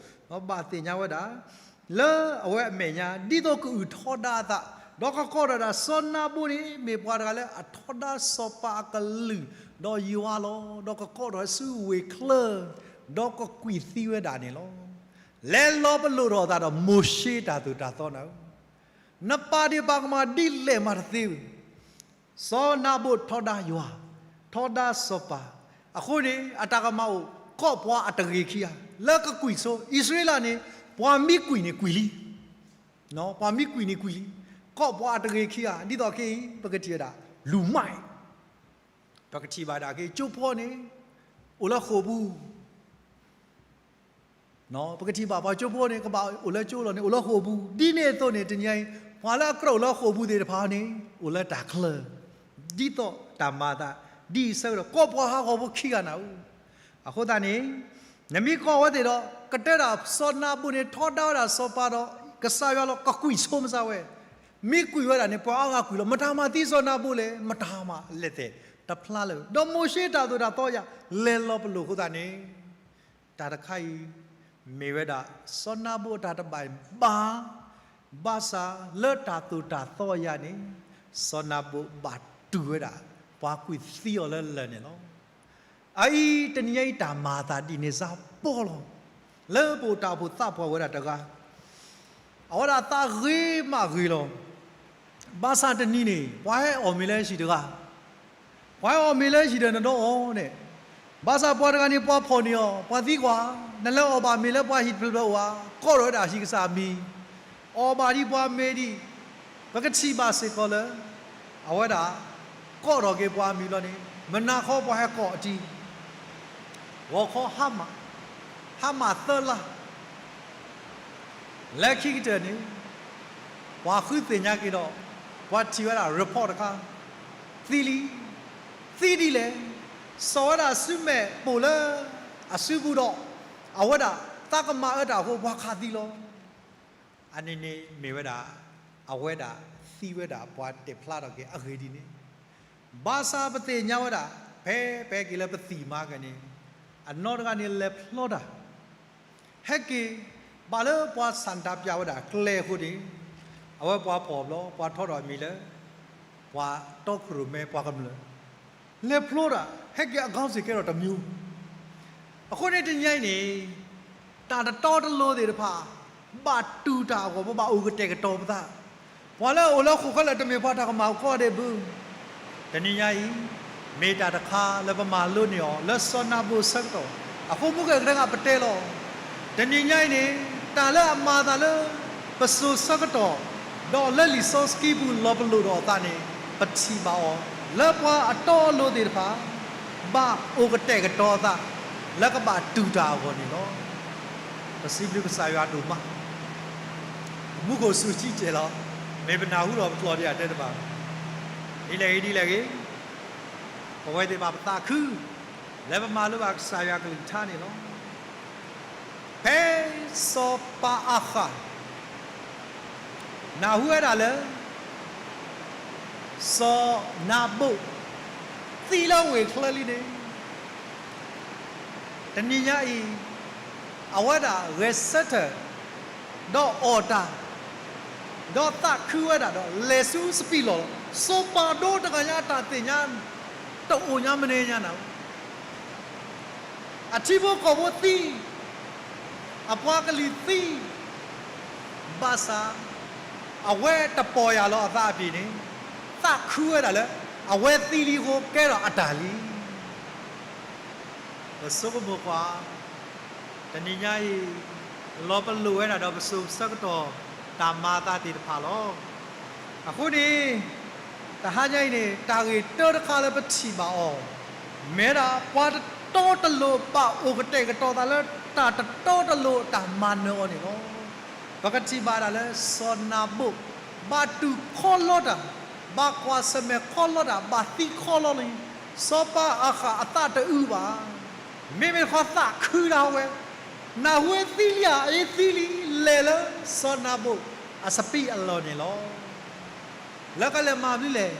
ဒီးဘၣ်သ့ၣ်ညါဝဲဒၣ် လၢအဝဲအမဲာ်ညါ ဒ်သိးကအုၣ်ထီဒါအသး, ဒီးကကိးထီၣ်ဒၣ်စီၤနၤဘူၣ်န့ၣ် မ့ၢ်ပှၤတဂၤလၢအထီဒါစီၤပၤအကလုၢ်, ဒီးယွၤလီၤ. ဒီးကကိးထီၣ်ဆူဝ့ၢ်ချၢ, ဒီးကကွံာ်သံဝဲဒၣ်န့ၣ်လီၤ. လဲၤလီၤပလိာ်ထီၣ်အသးဒီးမိၤၡ့တၢ်သိၣ်တၢ်သီနၤဧၢ, နပာ်ဒ့ၣ်ပာ်ကမၣ်ဒ်လဲၣ်မးတသ့ဘၣ်. စီၤနၤဘူၣ်ထီဒါယွၤ, ထီဒါစီၤပၤ, အဃိန့ၣ် အတၢ်ကမၣ်အိၣ် ကိးပှၤအတဂ့ၤခံဂၤ လၢကကွံာ်ဆိ, အံၣ်စရ့လးန့ၣ် ပှၤမ့ၢ်ကွံာ်န့ၣ်ကွံာ်လံ, ပှၤမ့ၢ်ကွံာ်န့ၣ်ကွံာ်လံ, ကိးပှၤအတဂ့ၤခံဂၤ, ဒ်သိးခဲအံၤ ပကထံၣ်ဝဲဒၣ် လူၤမၢ်, ပကထံၣ်ဘၣ်ဒၣ်က့ၤ ကၠိဖိန့ၣ် အိၣ်လၢဃိာ်ပူၤ ပကထံၣ်ဘၣ်ပှၤကၠိဖိန့ၣ် ကဘၣ်အိၣ်လၢကၠိလီၤန့ၣ် အိၣ်လၢဃိာ်ပူၤ, ဒ်န့ၣ်အသိးန့ၣ် တနံၤအံၤ ပှၤလၢအကြၢးအိၣ်လၢဃိာ်ပူၤသ့ၣ်တဖၣ်န့ၣ် အိၣ်လၢတၢ်ချၢ, ဒ်သိးတၢ်မၤအသး, ဒ်အံၤဆၢကတီၢ် ကိးပှၤဟးဂီၤဖိခံဂၤနၤဧၢ, အဃိသတးန့ၣ် နမ့ၢ်ကွၢ်ဝဲသ့ၣ်ဒီး ကတဲဒၣ်စီၤနၤဘူၣ်န့ၣ် ထီဒါဝဲဒၣ်စီၤပၤဒီး ကစၢ်ယွၤလီၤ ကကွံာ်ဆိမစၢ်ဝဲ, မ့ၢ်ကွံာ်ဝဲဒၣ်န့ၣ် ပှၤအါဂၤကွံာ်လီၤ, မတၤမၤသံစီၤနၤဘူၣ်လဲၣ်, မတၤမၤလဲၤသဲးတဖျါလၢၤ, ဒီးမိၤၡ့တၢ်သိၣ်တၢ်သီယၤ လဲၤလီၤပလိာ်အဃိသတးန့ၣ် တၢ်တခါအံၤ မ့ၢ်ဝဲဒၣ် စီၤနၤဘူၣ်အတၢ်တဘၣ်ဘၣ်, ဘၣ်ဆၣ်လၢတၢ်သိၣ်တၢ်သီယၤန့ၣ် စီၤနၤဘူၣ်ဘၣ်တူၢ်ဝဲဒၣ် ပှၤကွံာ်သံအီၤလၢလၢၢ်န့ၣ်လီၤ. အအံၤတနံၤညါအံၤတၢ်မၤအသးဒ်န့ၣ်စ့ၢ်ကီးလီၤ. လၢပအိၣ်တၢ်အိၣ်ဖှိၣ်သးပှၢ်ဝဲဒၣ်တဂၤ, အဝဲဒၣ်သးဂ့ၤမးဂ့ၤလီၤ. ဘၣ်ဆၣ်တနံၤန့ၣ် ပှၤဟဲအီၣ်မ့ၤလၢဟံၣ်တဂၤ, ပှၤဟဲအီၣ်မ့ၤလၢဟံၣ်ဒီးနဒီးအီၤန့ၣ်, ဘၣ်ဆၣ်ပှၤတဂၤန့ၣ် ပှၤဖီၣ်န့ၢ်အီၤ, ပှၤသံကွၢ်, နလဲၤအီၣ်ဘၣ်မ့ၤလၢပှၤဟံၣ်တဖျၢၣ်ဖျၢၣ်အိၣ်ဧါ, ကိးထီၣ်ဝဲဒၣ်ဟံၣ်ကစၢ်အမံၤ, အီၣ်ဘၣ်ဒံးပှၤမ့ၤဒံး, ပကထံၣ်ဘၣ်စ့ၢ်ကီးလၢ အဝဲဒၣ် ကိးထီၣ်က့ၤပှၤအမံၤဘျီန့ၣ် မုၢ်နၤခီပှၤဟဲကိးအီၤတံၢ်, ဂီၤခီဟါမၢ်, ဟါမၢ်သၢလါ လၢခံကတၢၢ်န့ၣ် ပှၤဃုသ့ၣ်ညါက့ၤဒီး ပှၤထံၣ်ဝဲဒၣ် report တခါ, သံလံ, သံဒ်လဲၣ်, စီၤဝဲဒၣ်ဆူမဲာ်ပိာ်လၢအစုပူၤဒီး အဝဲဒၣ်သးကမၤအၢတၢ်အဃိ ပှၤခးသံလီၤ. အန့ၣ်န့ၣ်မ့ၢ်ဝဲဒၣ် အဝဲဒၣ်သံဝဲဒၣ်ပှၤတဲာ်ဖျါထီၣ်က့ၤအဂ့ၢ်ဒ်န့ၣ်, ဘၣ်ဆၣ်ပသ့ၣ်ညါဝဲဒၣ် ဖဲပဟဲက့ၤလၢပသံၣ်မၤကန့ၣ် အနီၢ်တဂၤန့ၣ်လဲၤဖျီတၢ် ဟဲက့ၤ ဘၣ်လၢပှၤဆန္ဒပြဝဲဒၣ်ကျဲအဃိန့ၣ်, အဝဲပှၤဖီၣ်ဘျီ ပှၤထီထီၣ်အမံၤလၢ ပှၤတီခိၣ်ရိၣ်မဲပှၤကမျၢၢ် လဲၤဖျီတၢ် ဟဲက့ၤအဂီၢ်စ့ၢ်ကဲထီၣ်တမံၤ, အဃိန့ၣ်တနံၤညါအံၤန့ၣ် တၢ်တတီတလိၤသ့ၣ်တဖၣ် ဘၣ်တူၢ်တၢ်အဂီၢ် ပဘၣ်အိၣ်ကတဲာ်ကတီၤပသး, ပှၤလၢအအိၣ်လၢဟီၣ်ခိၣ်ချၢလၢာ်တမ့ၢ်ပှၤတၢ်ကမၣ်အိၣ်ကီးဒဲးဘၣ် တနံၤညါအံၤ မ့ၢ်တၢ်တခါလၢပမၤလိန့ၢ်အီၤလၢစီၤနၤဘူၣ်ဆၢကတီၢ်, အဃိမုၢ်ဂီၤတဂၤပတဲလီၤ. တနံၤညါအံၤန့ၣ် တၢ်လၢအမၤအသးလၢ ပစိၤဆၢကတီၢ် ဒီးလၢလံာ်စီဆှံပူၤလီၤပလိာ်ဒီးအသးန့ၣ် ပထံၣ်ဘၣ်အီၤ လၢပှၤအတီအလိၤသ့ၣ်တဖၣ် ဘၣ်အိၣ်ကတဲာ်ကတီၤအသး လၢကဘၣ်တူၢ်တၢ်အဂီၢ်န့ၣ်လီၤ. ပစံးဘျုးကစၢ်ယွၤဒိၣ်မး, မူခိၣ်စူၤဆံးစဲးလီၤ. မ့ၢ်ပနၢ်ဟူဒီးပကျိာ်ဒံးဧါတဲတဘၣ်, ဒ်လဲၣ်ဂ့ၤဒ်လဲၣ်ဂ့ၤ, ပဝဲသ့ၣ်တဖၣ်ပသးခု လၢပမၤလိဘၣ်ကစၢ်ယွၤကလုၢ်ကထါန့ၣ်လီၤ. ဖဲစီၤပၤအၤဃး နၢ်ဟူဝဲဒၣ်လၢ စီၤနၤဘူၣ် သံလၢဝ့ၢ်ချၢလံန့ၣ် တနံၤညါအံၤ အဝဲဒၣ်ဂဲၤဆၢထၢၣ် ဒီးအီၣ်တၢ် ဒီးသးခုဝဲဒၣ်ဒီးလဲၤဆူစပံးလီၢ်လီၤ. စီၤပၤဒိတဂၤညါအတၢ်သ့ၣ်ညါ တအိၣ်ညါမနုၤညါနၤ အထံဖိကီၢ်ဖိသံ, အပှၤကလုာ်သံ, ဘၣ်ဆၣ် အဝဲတပီၢ်ယၢ်လီၤအသးအပျ့ၤန့ၣ် သးခုဝဲဒၣ်လၢ အဝဲသံလံအဃိကဲထီၣ်အတၢ်လံ. ပဆိကမိၣ်ကွၢ်, တနံၤညါအံၤ လီၤပလိာ်ဝဲဒၣ်ဒီးပစိၤဆၢကတီၢ် တၢ်မၤအသးသ့ၣ်တဖၣ်လီၤ. အဃိန့ၣ် တဟါညါအံၤန့ၣ် တၢ်ဂ့ၢ်တၢတခါလၢပထံၣ်ဘၣ်အီၤ မ့ၢ်ဝဲဒၣ်ပှၤတတီတလိၤဘၣ်အိၣ်ကတဲာ်ကတီၤသးလၢတၢ်တတီတလိၤအတၢ်မၤနၢၤအီၤန့ၣ်လီၤ. ပကထံၣ်ဘၣ်ဒၣ်လၢစီၤနၤဘူၣ် ဘၣ်တူၢ်ခီလီတၢ်, ဘၣ်ကွၢ်ဆၢၣ်မဲာ်ခီလီတၢ်, ဘၣ်သံခီလီလံ. စီၤပၤအၤဃးအသးတအုးဘၣ်. မ့မ့ၢ်တခီသးခုဒၣ်ဝဲ, နၢ်ဟူဝဲသံလံဧါ, အအံၤသံလံ, လဲၤလၢစီၤနၤဘူၣ်အစပံးအလီၢ်န့ၣ်လီၤ. လၢကလဲၤမၤမနုၤလဲၣ်,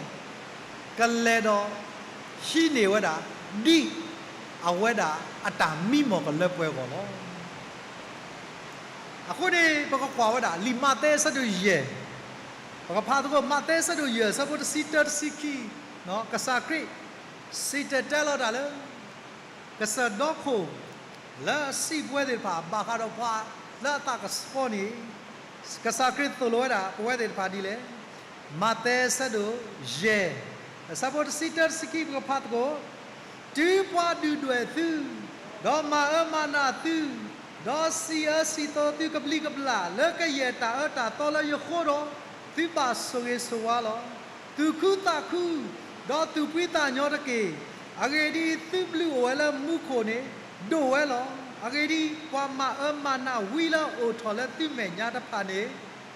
ကလဲၤဒီးဟံးန့ၢ်ဝဲဒၣ် ဒ်အဝဲဒၣ်အတၢ်မံမီၢ်ကလၢပှဲၤအဂီၢ်လီၤ. အဃိန့ၣ် ပကကွၢ်ဝဲဒၣ် လံာ်မးသဲအဆၢဒိၣ်ယဲၢ်, ပကဖးသကိး မးသဲအဆၢဒိၣ်ယဲၢ် အဆၢဖိတဆံတၢ တဆံခံ, ကစၢ်ခရံာ် စံၣ်တဲၤတဲလီၤတၢ်လၢ ကစၢၢ်ဒီခိၣ် လၢအစံးပဝဲသ့ၣ်တဖၣ် ဘၣ်ဃးဒီးပှၤလၢအသးကဆှီန့ၣ် ကစၢ်ခရံာ်သိၣ်လိဝဲဒၣ်ပဝဲသ့ၣ်တဖၣ်ဒ်လဲၣ်. မးသဲအဆၢဒိၣ်ယဲၢ် အဆၢဖိတဆံတၢ တဆံခံ ပကဖးသကိး, တုၤပှၤဒုၣ်ဒွဲၣ်သု, ဒီးမၤအၢမၤနးသု, ဒီးစံးအၢစံးသီသုကဘျံးကဘျၣ် လၢကယဲၢ်တၢ်အၢတၢ်သီလၢယဃိဒီး, သုဘၣ်ဆိၣ်ဂ့ၤဆိၣ်ဝါလီၤ. သူၣ်ခုသးခု, ဒီးသူၣ်ဖှံသးညီတက့ၢ်. အဂ့ၢ်ဒ်အံၤ, သုဘျုးအိၣ်ဝဲလၢမူခိၣ်န့ၣ် ဒိၣ်ဝဲလီၤ. အဂ့ၢ်ဒ်အံၤ, ပှၤမၤအၢမၤနးဝံလၢအိၣ်ထီၣ်လၢသုမဲာ်ညါတဖၣ်န့ၣ်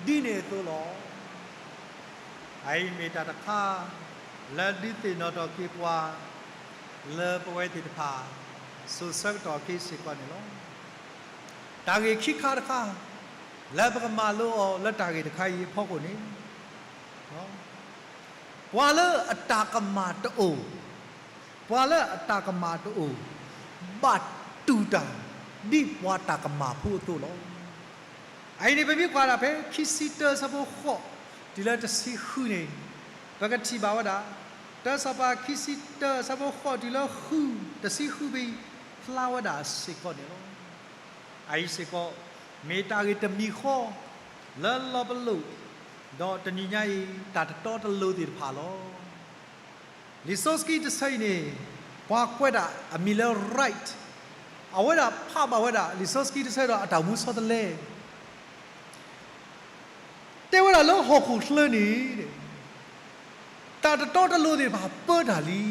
ဒ်န့ၣ်အသိးလီၤ. အအံၤမ့ၢ်တၢ်တခါ လၢဒုးသ့ၣ်နီၣ်ထီၣ်က့ၤပှၤ လၢပဝဲသ့ၣ်တဖၣ် စိၤဆၢကတီၢ်အခ့စ့ၢ်ကီးန့ၣ်လီၤ. တၢ်ဂ့ၢ်ခံခါတခါ လၢပကမၤလိအီၤလၢတၢ်ဂ့ၢ်တခါအံၤအဖီခိၣ်န့ၣ်, ပှၤလၢအတၢ်ကမၣ်တအိၣ်, ပှၤလၢအတၢ်ကမၣ်တအိၣ်, ဘၣ်တူၢ်တၢ် ဒ်ပှၤတၢ်ကမၣ်ဖိအသိးလီၤ. အအံၤန့ၣ် ပမ့ၢ်ကွၢ်ဒၣ်ဖဲခံဆံတၢ အဆၢဖိဃိး တုၤလၢတဆံဃုန့ၣ်, ပကထံၣ်ဘၣ်ဝဲဒၣ် တၢစီၤပၤခံဆံတၢ အဆၢဖိဃိးတုၤလၢဃု, တဆံဃုဖဲအံၤ ဖျါဝဲဒၣ်စ့ၢ်ကီးန့ၣ်လီၤ. အအံၤစ့ၢ်ကီး မ့ၢ်တၢ်ဂ့ၢ်တမံၤဃီ လၢလီၤပလိာ်, ဒီးတနံၤညါအံၤ တၢ်တတီတလိၤသ့ၣ်တဖၣ်လီၤ. လံာ်စီဆှံတဆၢအံၤန့ၣ် ပှၤကွဲးဒၣ်အမံၤလၢ rite, အဝဲဒၣ်ဖးဘၣ်ဝဲဒၣ် လံာ်စီဆှံတဆၢဒီးအတၢ်မူဆီတလဲ တဲဝဲဒၣ်လၢဟီၣ်ခိၣ်ချၢန့ၣ် တၢ်တတီတလိၤသ့ၣ်တဖၣ်ပၢတၢ်လံ.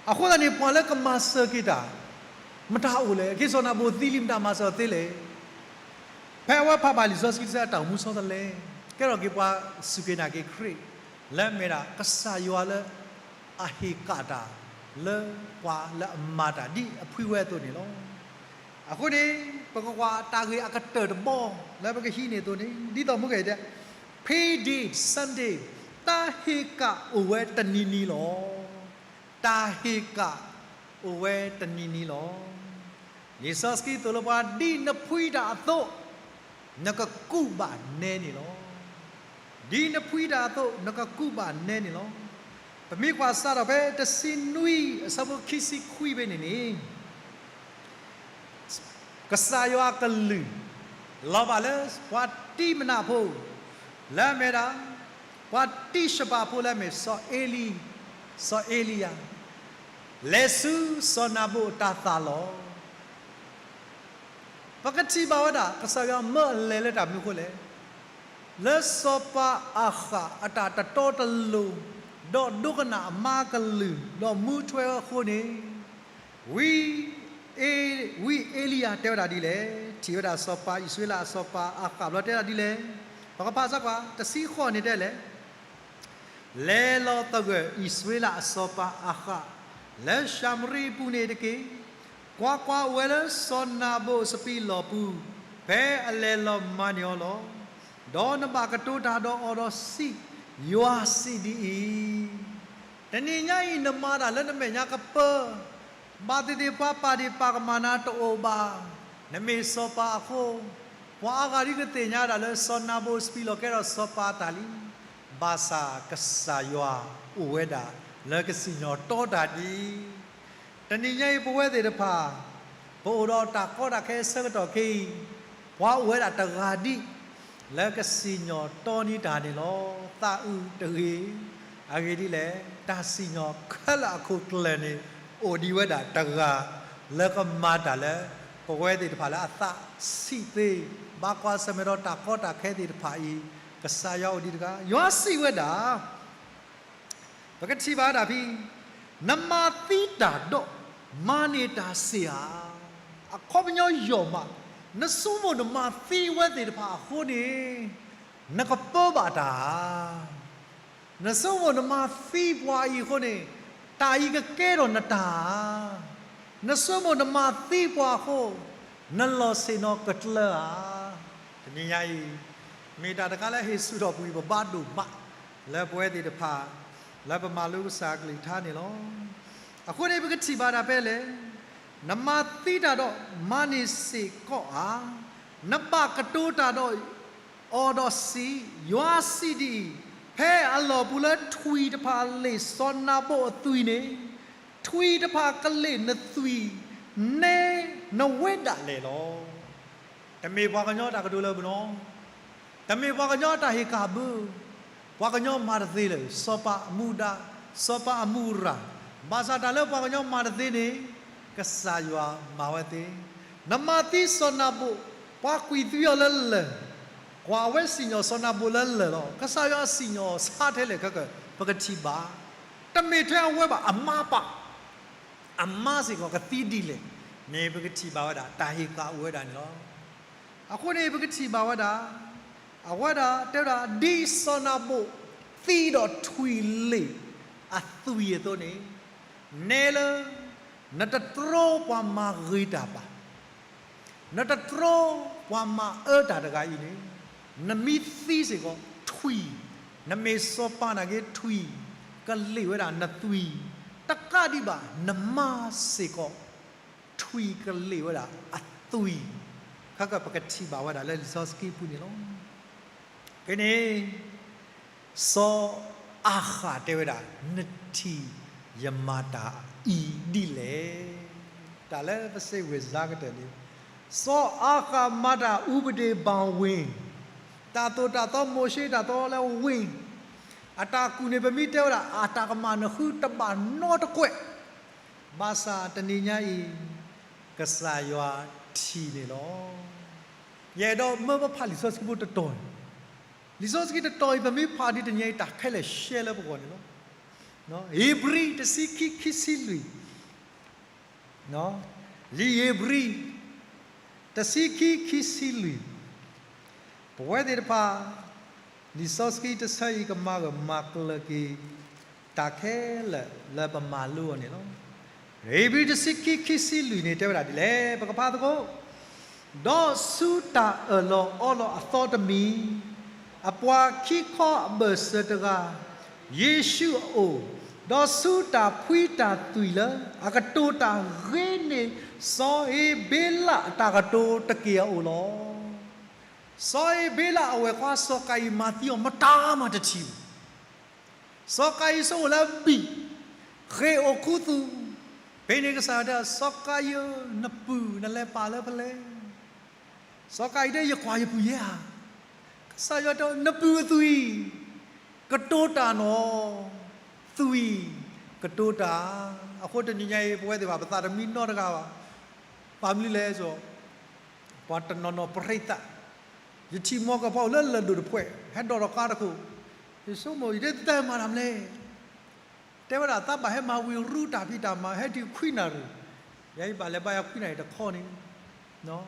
အဃိသတးန့ၣ် ပှၤလၢကမၤစၢၤက့ၤတၢ် မတၤအိၣ်လဲၣ်. က့ၤစီၤနၤဘူၣ်သံလံ မတၤမၤစၢၤသ့လဲၣ်. ဖဲအဝဲဖးဘၣ်လံာ်စီဆှံတဆၢအတၢ်မူဆီတလဲ ကဲထီၣ်က့ၤပှၤစူၢ်က့ၤနာ်က့ၤခရံာ် လၢအမ့ၢ်ဒၣ်ကစၢ်ယွၤလၢ အဟ့ၣ်ကၣ်တၢ် လၢပှၤလၢအမၤတၢ်ဒ်အဖှံဝဲအသိးန့ၣ်လီၤ. အဃိန့ၣ် ပကကွၢ်တၢ်ဂ့ၢ်အကတၢၢ်တဘီ လၢပကဟံးန့ၢ်အသိးန့ၣ် ဒ်သိးမူကဲတဲ Payday Sunday, တၢ်ဟ့ၣ်ကၣ်အိၣ်ဝဲတနံၤနံၤလီၤ. တၢ်ဟ့ၣ်ကၣ်အိၣ်ဝဲတနံၤနံၤလီၤ. လံာ်စီဆှံသိၣ်လိပှၤ ဒ်နဖှံတၢ်အသိး နကကူးဘၣ်နဲန့ၣ်လီၤ. ဒ်နဖှံတၢ်အသိး နကကူးဘၣ်နဲန့ၣ်လီၤ. ပမ့ၢ်ကွၢ်စးထီၣ်ဖဲတဆံနွံ အဆၢဖိခံဆံခွံဖဲန့ၣ်န့ၣ် ကစၢ်ယွၤအကလုၢ် လီၤဘၣ်လၢပှၤတံမနၤဖိ လၢအမ့ၢ်ဒၣ် ပှၤတံၡပၤဖိလၢအမ့ၢ် စီၤအ့လံ, စီၤအ့လံယၤ လဲၤဆူစီၤနၤဘူၣ်အတၢ်သးလီၤ. ပကထံၣ်ဘၣ်ဝဲဒၣ် ကစၢ်ယွၤမၢအလဲၤလၢတၢ်မနုၤအဃိလဲၣ်, လၢစီၤပၤအၤဃးအတၢ်တတီတလိၤ ဒီးဒိကနၣ်အမါကလုၢ် ဒီးမူထွဲအဃိန့ၣ် ဝံ ဝံအ့လံယၤတဲဝဲဒၣ်ဒ်လဲၣ်, ထံၣ်ဝဲဒၣ်စီၤပၤအံၣ်စရ့လးအစီၤပၤအၤဃးဘျီတဲဒၣ်ဒ်လဲၣ်. ပကဖးစၢ်ကွၢ် တဆံဃိးန့ၣ်တဲလဲၣ် လဲၤလီၤသဂၢၢ်အံၣ်စရ့လးအစီၤပၤအၤဃး လၢၡၤမရံအပူၤန့ၣ်တက့ၢ်. ကွၢ်ကွၢ်, အိၣ်ဝဲလၢစီၤနၤဘူၣ်အစပံးလီၢ်ပူၤ ဖဲအလဲၤလီၤမၤန့ၢ်အီၤလီၤ. ဒီးနဘၣ်ကတိၤတၢ်ဒီးအီၤဒီးစံး, ယွၤစံးဒ်အံၤ, တနံၤညါအံၤ နမၤတၢ်လၢနမဲာ်ညါကပၢ ဘၣ်သ့ၣ်သ့ၣ်ပှၤပာ်ဒ့ၣ်ပာ်ကမၣ်နၤတအိၣ်ဘၣ်. နမ့ၢ်စီၤပၤအဃိ, ပှၤအါဂၤဒ်ကသ့ၣ်ညါဒၣ်လၢစီၤနၤဘူၣ်စပံးလီၢ်ကဲထီၣ်စီၤပၤတၢ်လံ. ဘၣ်ဆၣ်ကစၢ်ယွၤအိၣ်ဝဲဒၣ်လၢကစံၣ်ညီၣ်တီတၢ်ဒ် တနံၤညါအံၤပဝဲသ့ၣ်တဖၣ် ပအိၣ်ဒီးတၢ်ကီတၢ်ခဲအဆၢကတီၢ်ခဲအံၤ, ပှၤအိၣ်ဝဲဒၣ်တဂၤဒ် လၢကစံၣ်ညီၣ်တီန့ၢ်တၢ်န့ၣ်လီၤ. သးအုးတဂ့ၤ, အဂ့ၢ်ဒ်လဲၣ်, တၢ်စံၣ်ညီၣ်ခဲလၢာ်အခိၣ်ကျၢၢ်န့ၣ် အိၣ်ဒံးဝဲဒၣ်တဂၤ လၢကမၤတၢ်လၢ ပဝဲသ့ၣ်တဖၣ်လၢအသးဆံးသ့, ဘၣ်ကွၢ်ဆၢၣ်မဲာ်ဒီးတၢ်ကီတၢ်ခဲသ့ၣ်တဖၣ်အံၤ, ကစၢ်ယွၤအိၣ်ဒံးတဂၤ, ယွၤစံးဝဲဒၣ် ပကထံၣ်ဘၣ်ဝဲဒၣ်ဖဲ နမၤသံတၢ်ဒီး မၤန့ၢ်တၢ်စ့ၢ်ဧါ. အခီပညီယိာ်မး, နဆိကမိၣ်နမၤသံဝဲသ့ၣ်တဖၣ်အဃိန့ၣ် နကပၢဘၣ်တၢ်ဧါ. နဆိကမိၣ်နမၤသံပှၤအံၤအဃိန့ၣ် တၢ်အံၤကကဲထီၣ်နတၢ်ဧါ. နဆိကမိၣ်နမၤသံပှၤအဃိ နလီၢ်ဆ့ၣ်နီၤကတြၢၤဧါ. တနံၤညါအံၤ မ့ၢ်တၢ်တခါလၢဟ့ၣ်ဆူၣ်ထီၣ်ကွံာ်ပဘၣ်ဒိၣ်မး လၢပဝဲသ့ၣ်တဖၣ် လၢပမၤလိကစၢ်အကလုၢ်ကထါန့ၣ်လီၤ. အဃိန့ၣ် ပကထံၣ်ဘၣ်ဒၣ်ဖဲလဲၣ်, နမၤသံတၢ်ဒီး မၤန့ၢ်စ့ၢ်ကီးဧါ. နဘၣ်ကတိၤတၢ်ဒီး အီၤဒီးစံး, ယွၤစံးဒ်အံၤ, ဖဲအလီၢ်ပူၤလၢထွံၣ်တဖၣ်အလ့ၣ်စီၤနၤဘူၣ်အသွံၣ်န့ၣ်, ထွံၣ်တဖၣ်ကလ့ၣ်နသွံၣ် နဲနဝဲဒၣ်လဲာ်လီၤ. တမ့ၢ်ပှၤကညီတၢ်ကတိၤလၢပနီၢ်, တမ့ၢ်ပှၤကညီတၢ်ဟ့ၣ်ကၣ်ဘၢ, ပှၤကညီမၤတသ့လၢၤ စီၤပၤအမူဒါ, စီၤပၤအမူရၤ, ဘၣ်ဆၣ်တၢ်လၢပှၤကညီမၤတသ့န့ၣ် ကစၢ်ယွၤမၤဝဲသ့. နမၤသံစီၤနၤဘူၣ်, ပှၤကွံာ်သွံအီၤလၢလၢၢ်, ကွၢ်အဝဲစံၣ်ညီၣ်စီၤနၤဘူၣ်လၢလၢၢ်လီၤ. ကစၢ်ယွၤစံၣ်ညီၣ်ဆါထဲလဲၣ်ခဲကၢၢ် ပကထံၣ်ဘၣ်. တမ့ၢ်ထဲအဝဲဘၣ် အမါပၢ် အမါစ့ၢ်ကီးကသံဒ်လဲၣ် မ့ၢ်ပကထံၣ်ဘၣ်ဝဲဒၣ် တၢ်ဟ့ၣ်ကၣ်အိၣ်ဝဲဒၣ်န့ၣ်လီၤ. အဃိန့ၣ် ပကထံၣ်ဘၣ်ဝဲဒၣ်, အဝဲဒၣ်တဲဝဲဒၣ် ဒ်စီၤနၤဘူၣ်သံဒီးထွံၣ်လ့ၣ်အသွံၣ်အသိးန့ၣ်, နဲလၢ နတတြီပှၤမၤဂ့ၤတၢ်ဘၣ် နတတြီပှၤမၤအၢတၢ်တဂၤအံၤန့ၣ်, နမ့ၢ်သံစ့ၢ်ကီးထွံၣ်, နမ့ၢ်စီၤပၤနာ်က့ထွံၣ်ကလ့ၣ်ဝဲဒၣ်နသွံၣ်, တကးဒံးဘၣ် နမါစ့ၢ်ကီး ထွံၣ်ကလ့ၣ်ဝဲဒၣ်အသွံၣ်, ခဲကၢၢ်ပကထံၣ်ဘၣ်ဝဲဒၣ်လၢလံာ်စီဆှံပူၤန့ၣ်လီၤ. ဖဲန့ၣ် စီၤ စီၤအၤဃးတဲဝဲဒၣ်, နထံၣ်ယမၤတၢ်အံၤဒ်လဲၣ်. တၢ်လၢပစံးဝဲစါကတၢၢ်န့ၣ်, စီၤအၤဃးမၤတၢ်အူပဒ့ၣ်ဘၣ်ဝ့ၢ်, တၢ်သိၣ်တၢ်သီမိၤၡ့တၢ်သီလၢဝ့ၢ်, အတၢ်ကူၣ်န့ၣ် ပမ့ၢ်တဲဝဲဒၣ် အတၢ်ကမၣ်နဃုတဘၣ်နီတကွဲး, ဘၣ်ဆၣ်တနံၤညါအံၤ ကစၢ်ယွၤထံၣ်န့ၣ်လီၤ. ယအဲၣ်ဒိးမၢပဖးလံာ်စီဆှံဖိတတီၤအံၤ, လံာ်စီဆှံတတီၤအံၤ ပမ့ၢ်ဖးဒ်တနံၤအံၤ တၢ်ခဲလၢာ်ရှဲလၢပဂီၢ်န့ၣ်လီၤ. ဧ့ၤဘြံၤတဆံခံ ခံဆံလွံၢ်, လံာ်ဧ့ၤဘြံၤ တဆံခံ ခံဆံလွံၢ်, ပဝဲသ့ၣ်တဖၣ် လံာ်စီဆှံတဆၢအံၤ ကမၤဂၢၢ်မၤကျၢၤက့ၤ တၢ်ခဲလၢာ်လၢပမၤလိအီၤန့ၣ်လီၤ. ဧ့ၤဘြံၤတဆံခံ ခံဆံလွံၢ်န့ၣ် တဲဝဲဒၣ်ဒ်လဲၣ်, ပကဖးသကိး, ဒီးဆူတၢ်အၢၣ်လီၤအီလီၤအသီတမံၤ, အပှၤခံခီအဘၢၣ်စၢၤတဂၤ, ယ့ၣ်ၡူးအအိၣ်, ဒီးဆူတၢ်ဖှံတၢ်သွံၣ်လၢအကတိၤတၢ်ဂ့ၤန့ၢ် စီၤဧ့ၤဘ့လးအတၢ်ကတိၤတက့ၢ်အအိၣ်လီၤ. စီၤဧ့ၤဘ့လးအဝဲၢ်ခွါစီၤကၤယံၣ်မၤသံအီၤ မတၤမၤတထံၣ်ဘၣ်. စီၤကၤယံၣ်ဆိကမိၣ်လၢဘံၣ်, ဃ့ၢ်အိၣ်ခူသူၣ်, ဖဲန့ၣ်ကစၢ်ယွၤတဲ စီၤကၤယံၣ်ဧၢ, နပုၢ်နလဲၤပာ်လၢဖဲလဲၣ်. စီၤကၤယံၣ်တဲ ယကွၢ်ယပုၢ်ယဲဧါ. ကစၢ်ယွၤတဲ နပုၢ်အသွံၣ် ကတိၤတၢ်နီၣ်, သွံၣ်ကတိၤတၢ်. အဃိတနံၤညါအံၤ ပဝဲသ့ၣ်တဖၣ် ပသးတမံနီတဂၤဘၣ်. ဘၣ်မနုၤလဲၣ်, ပှၤတနီၤနီၤပရ့သး, ယထံၣ်မီၢ်ကပီၤလၢလၢၢ်ဒိၣ်တဖှဲး ဟဲဒိးထီၣ်ကါတခိၣ်, ယဆိကမိၣ် ယတဲတၢ်မၤတၢ်မနုၤလဲၣ်. တဲဝဲဒၣ် သးဘၣ်ဟဲမၤဝံၤရူတၢ်ဖံးတၢ်မၤ ဟဲတုၤခွံနၣ်ရံၣ်, ယၤအံၤဘၣ်လဲၤဘါယၤခွံနၣ်ရံၣ်တခီန့ၣ်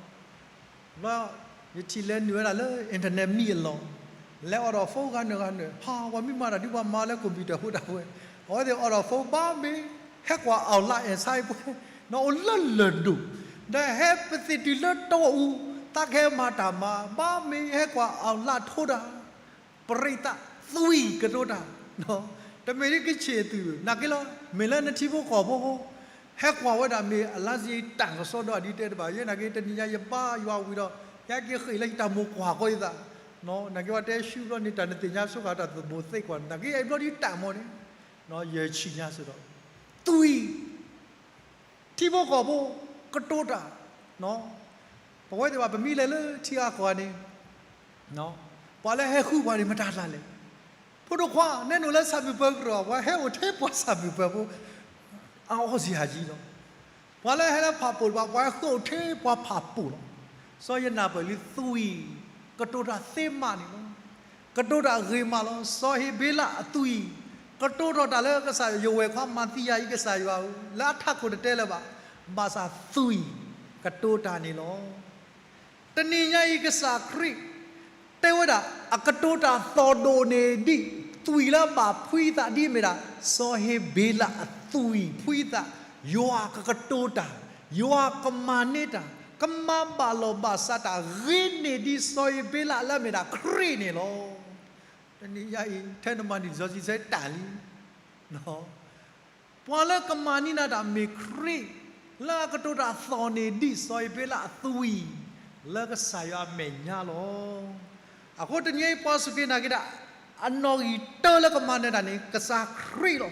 ဘျီ ယထံၣ်လဲၤနုာ်ဝဲဒၣ်လၢ internet မံၤအလီၢ်, လဲၤ order phone ဂၤနုာ်ဂၤနုာ်, ဟါ ပှၤမံမၤတၢ်ဒ်ပှၤမၤလၢ computer ဖိတၢ်ဝဲ, အဝဲသ့ၣ် order phone ဘၣ်မ့ၢ် ဟဲကွၢ် online အ site ပှဲၤ, နအိၣ်လၢလၢၢ်ဒိၣ်, ဒီးဟဲပသ့ၣ်တုၤလၢတီအူ, သးကဟဲမၤတၢ်မၤ ဘၣ်မ့ၢ်ဟဲကွၢ် online ထိတၢ် ပရ့သးသွံၣ်ကတိၤတၢ်, တမ့ၢ်ဒ်ကဆံးအသွံၣ်, နာ်က့လီၤ, မ့ၢ်လၢနထံဖိကီၢ်ဖိဖိ ဟဲကွၢ်ဝဲဒၣ်မ့ၢ်အလါစ့တၢ်ကစီဒီးဒ်တဲတဘၣ်, ယဲနာ်က့တနံၤညါယဘါယွၤဝံၤဒီး ယဟဲက့ၤဃ့ၢ်လၢယတၢ်မိၢ်ကွၢ်ဃီယသး, နာ်က့ပှၤတဲရှုဘျီန့ၣ် တၢ်နသ့ၣ်ညါဆိဃာ်တၢ်သဘိးသ့ကွၢ်, နာ်က့အံၤဘျီဒ်တၢ်မီၢ်န့ၣ်, ယဆံညါစ့ၢ်ဒီး သွံၣ် ထံဖိကီၢ်ဖိ ကတိၤတၢ်, ပဝဲသ့ၣ်ဘၣ်ပမံလဲၤလၢထံဂၤကီၢ်ဂၤန့ၣ်, ပှၤလၢဟဲဃုပှၤန့ၣ် မတၤတၢ်လဲၣ်, ဖိဒိၣ်ခွါ နဲနုာ်လၢဆၣ်မုာ်ပၢၤကရၢၢ်, ပှၤဟဲအိၣ်ထဲပှၤဆၣ်မုာ်ပၢၤဖိ အအီစံးဟးယံၤလီၤ. ပှၤလၢဟဲလၢဖၣ်ပိာ်တဖၣ် ပှၤဟဲဃုအိၣ်ထဲပှၤဖၣ်ပိာ်လီၤ. စီၤယနၢ်ပၢၢ်လံသွံၣ် ကတိၤတၢ်သ့မးန့ၣ်လီၤ. ကတိၤတၢ်ဂ့ၤမးလီၤ. စီၤဧ့ၤဘ့လးအသွံၣ် ကတိၤထီၣ်တၢ်လၢကစၢ်ယွၤ, ယဝဲၢ်ခွါမၤသံယၤအံၤ ကစၢ်ယွၤဧၢ, လၢအထးခိၣ်တတဲလၢၤဘၣ်, ဘၣ်ဆၣ်သွံၣ်ကတိၤတၢ်န့ၣ်လီၤ. တနံၤညါအံၤ ကစၢ်ခရံာ် တဲဝဲဒၣ် အကတိၤတၢ်သီၣ်ဒိၣ်န့ၢ်ဒံး သွံၣ်လၢအဘၣ်ဖှံသးဒ်မ့ၢ်ဒၣ် စီၤဧ့ၤဘ့လးအသွံၣ်ဖှံသး, ယွၤကကတိၤတၢ်, ယွၤကမၤန့ၢ်တၢ်, ကမၤဘၣ်လီၢ်ဘၣ်စးတၢ် ဂ့ၤန့ၢ်ဒံးစီၤဧ့ၤဘ့လးလၢအမ့ၢ်ဒၣ်ခရံာ်န့ၣ်လီၤ. တနံၤညါအံၤ ထဲနမၤန့ၢ်လံာ်စီဆှံဆၢတၢ်လံ ပှၤလၢကမၤန့ၢ်နၤတၢ်မ့ၢ်ခရံာ် လၢအကတိၤတၢ်သီၣ်န့ၢ်ဒံးစီၤဧ့ၤဘ့လးအသွံၣ် လၢကစၢ်ယွၤအမဲာ်ညါလီၤ. အဃိတနံၤအံၤ ပှၤစူၢ်က့ၤနာ်က့ၤတၢ် အနီၣ်ဂံၢ်တၢလၢကမၤနၢၤတၢ်န့ၣ် ကစၢ်ခရံာ်လီၤ.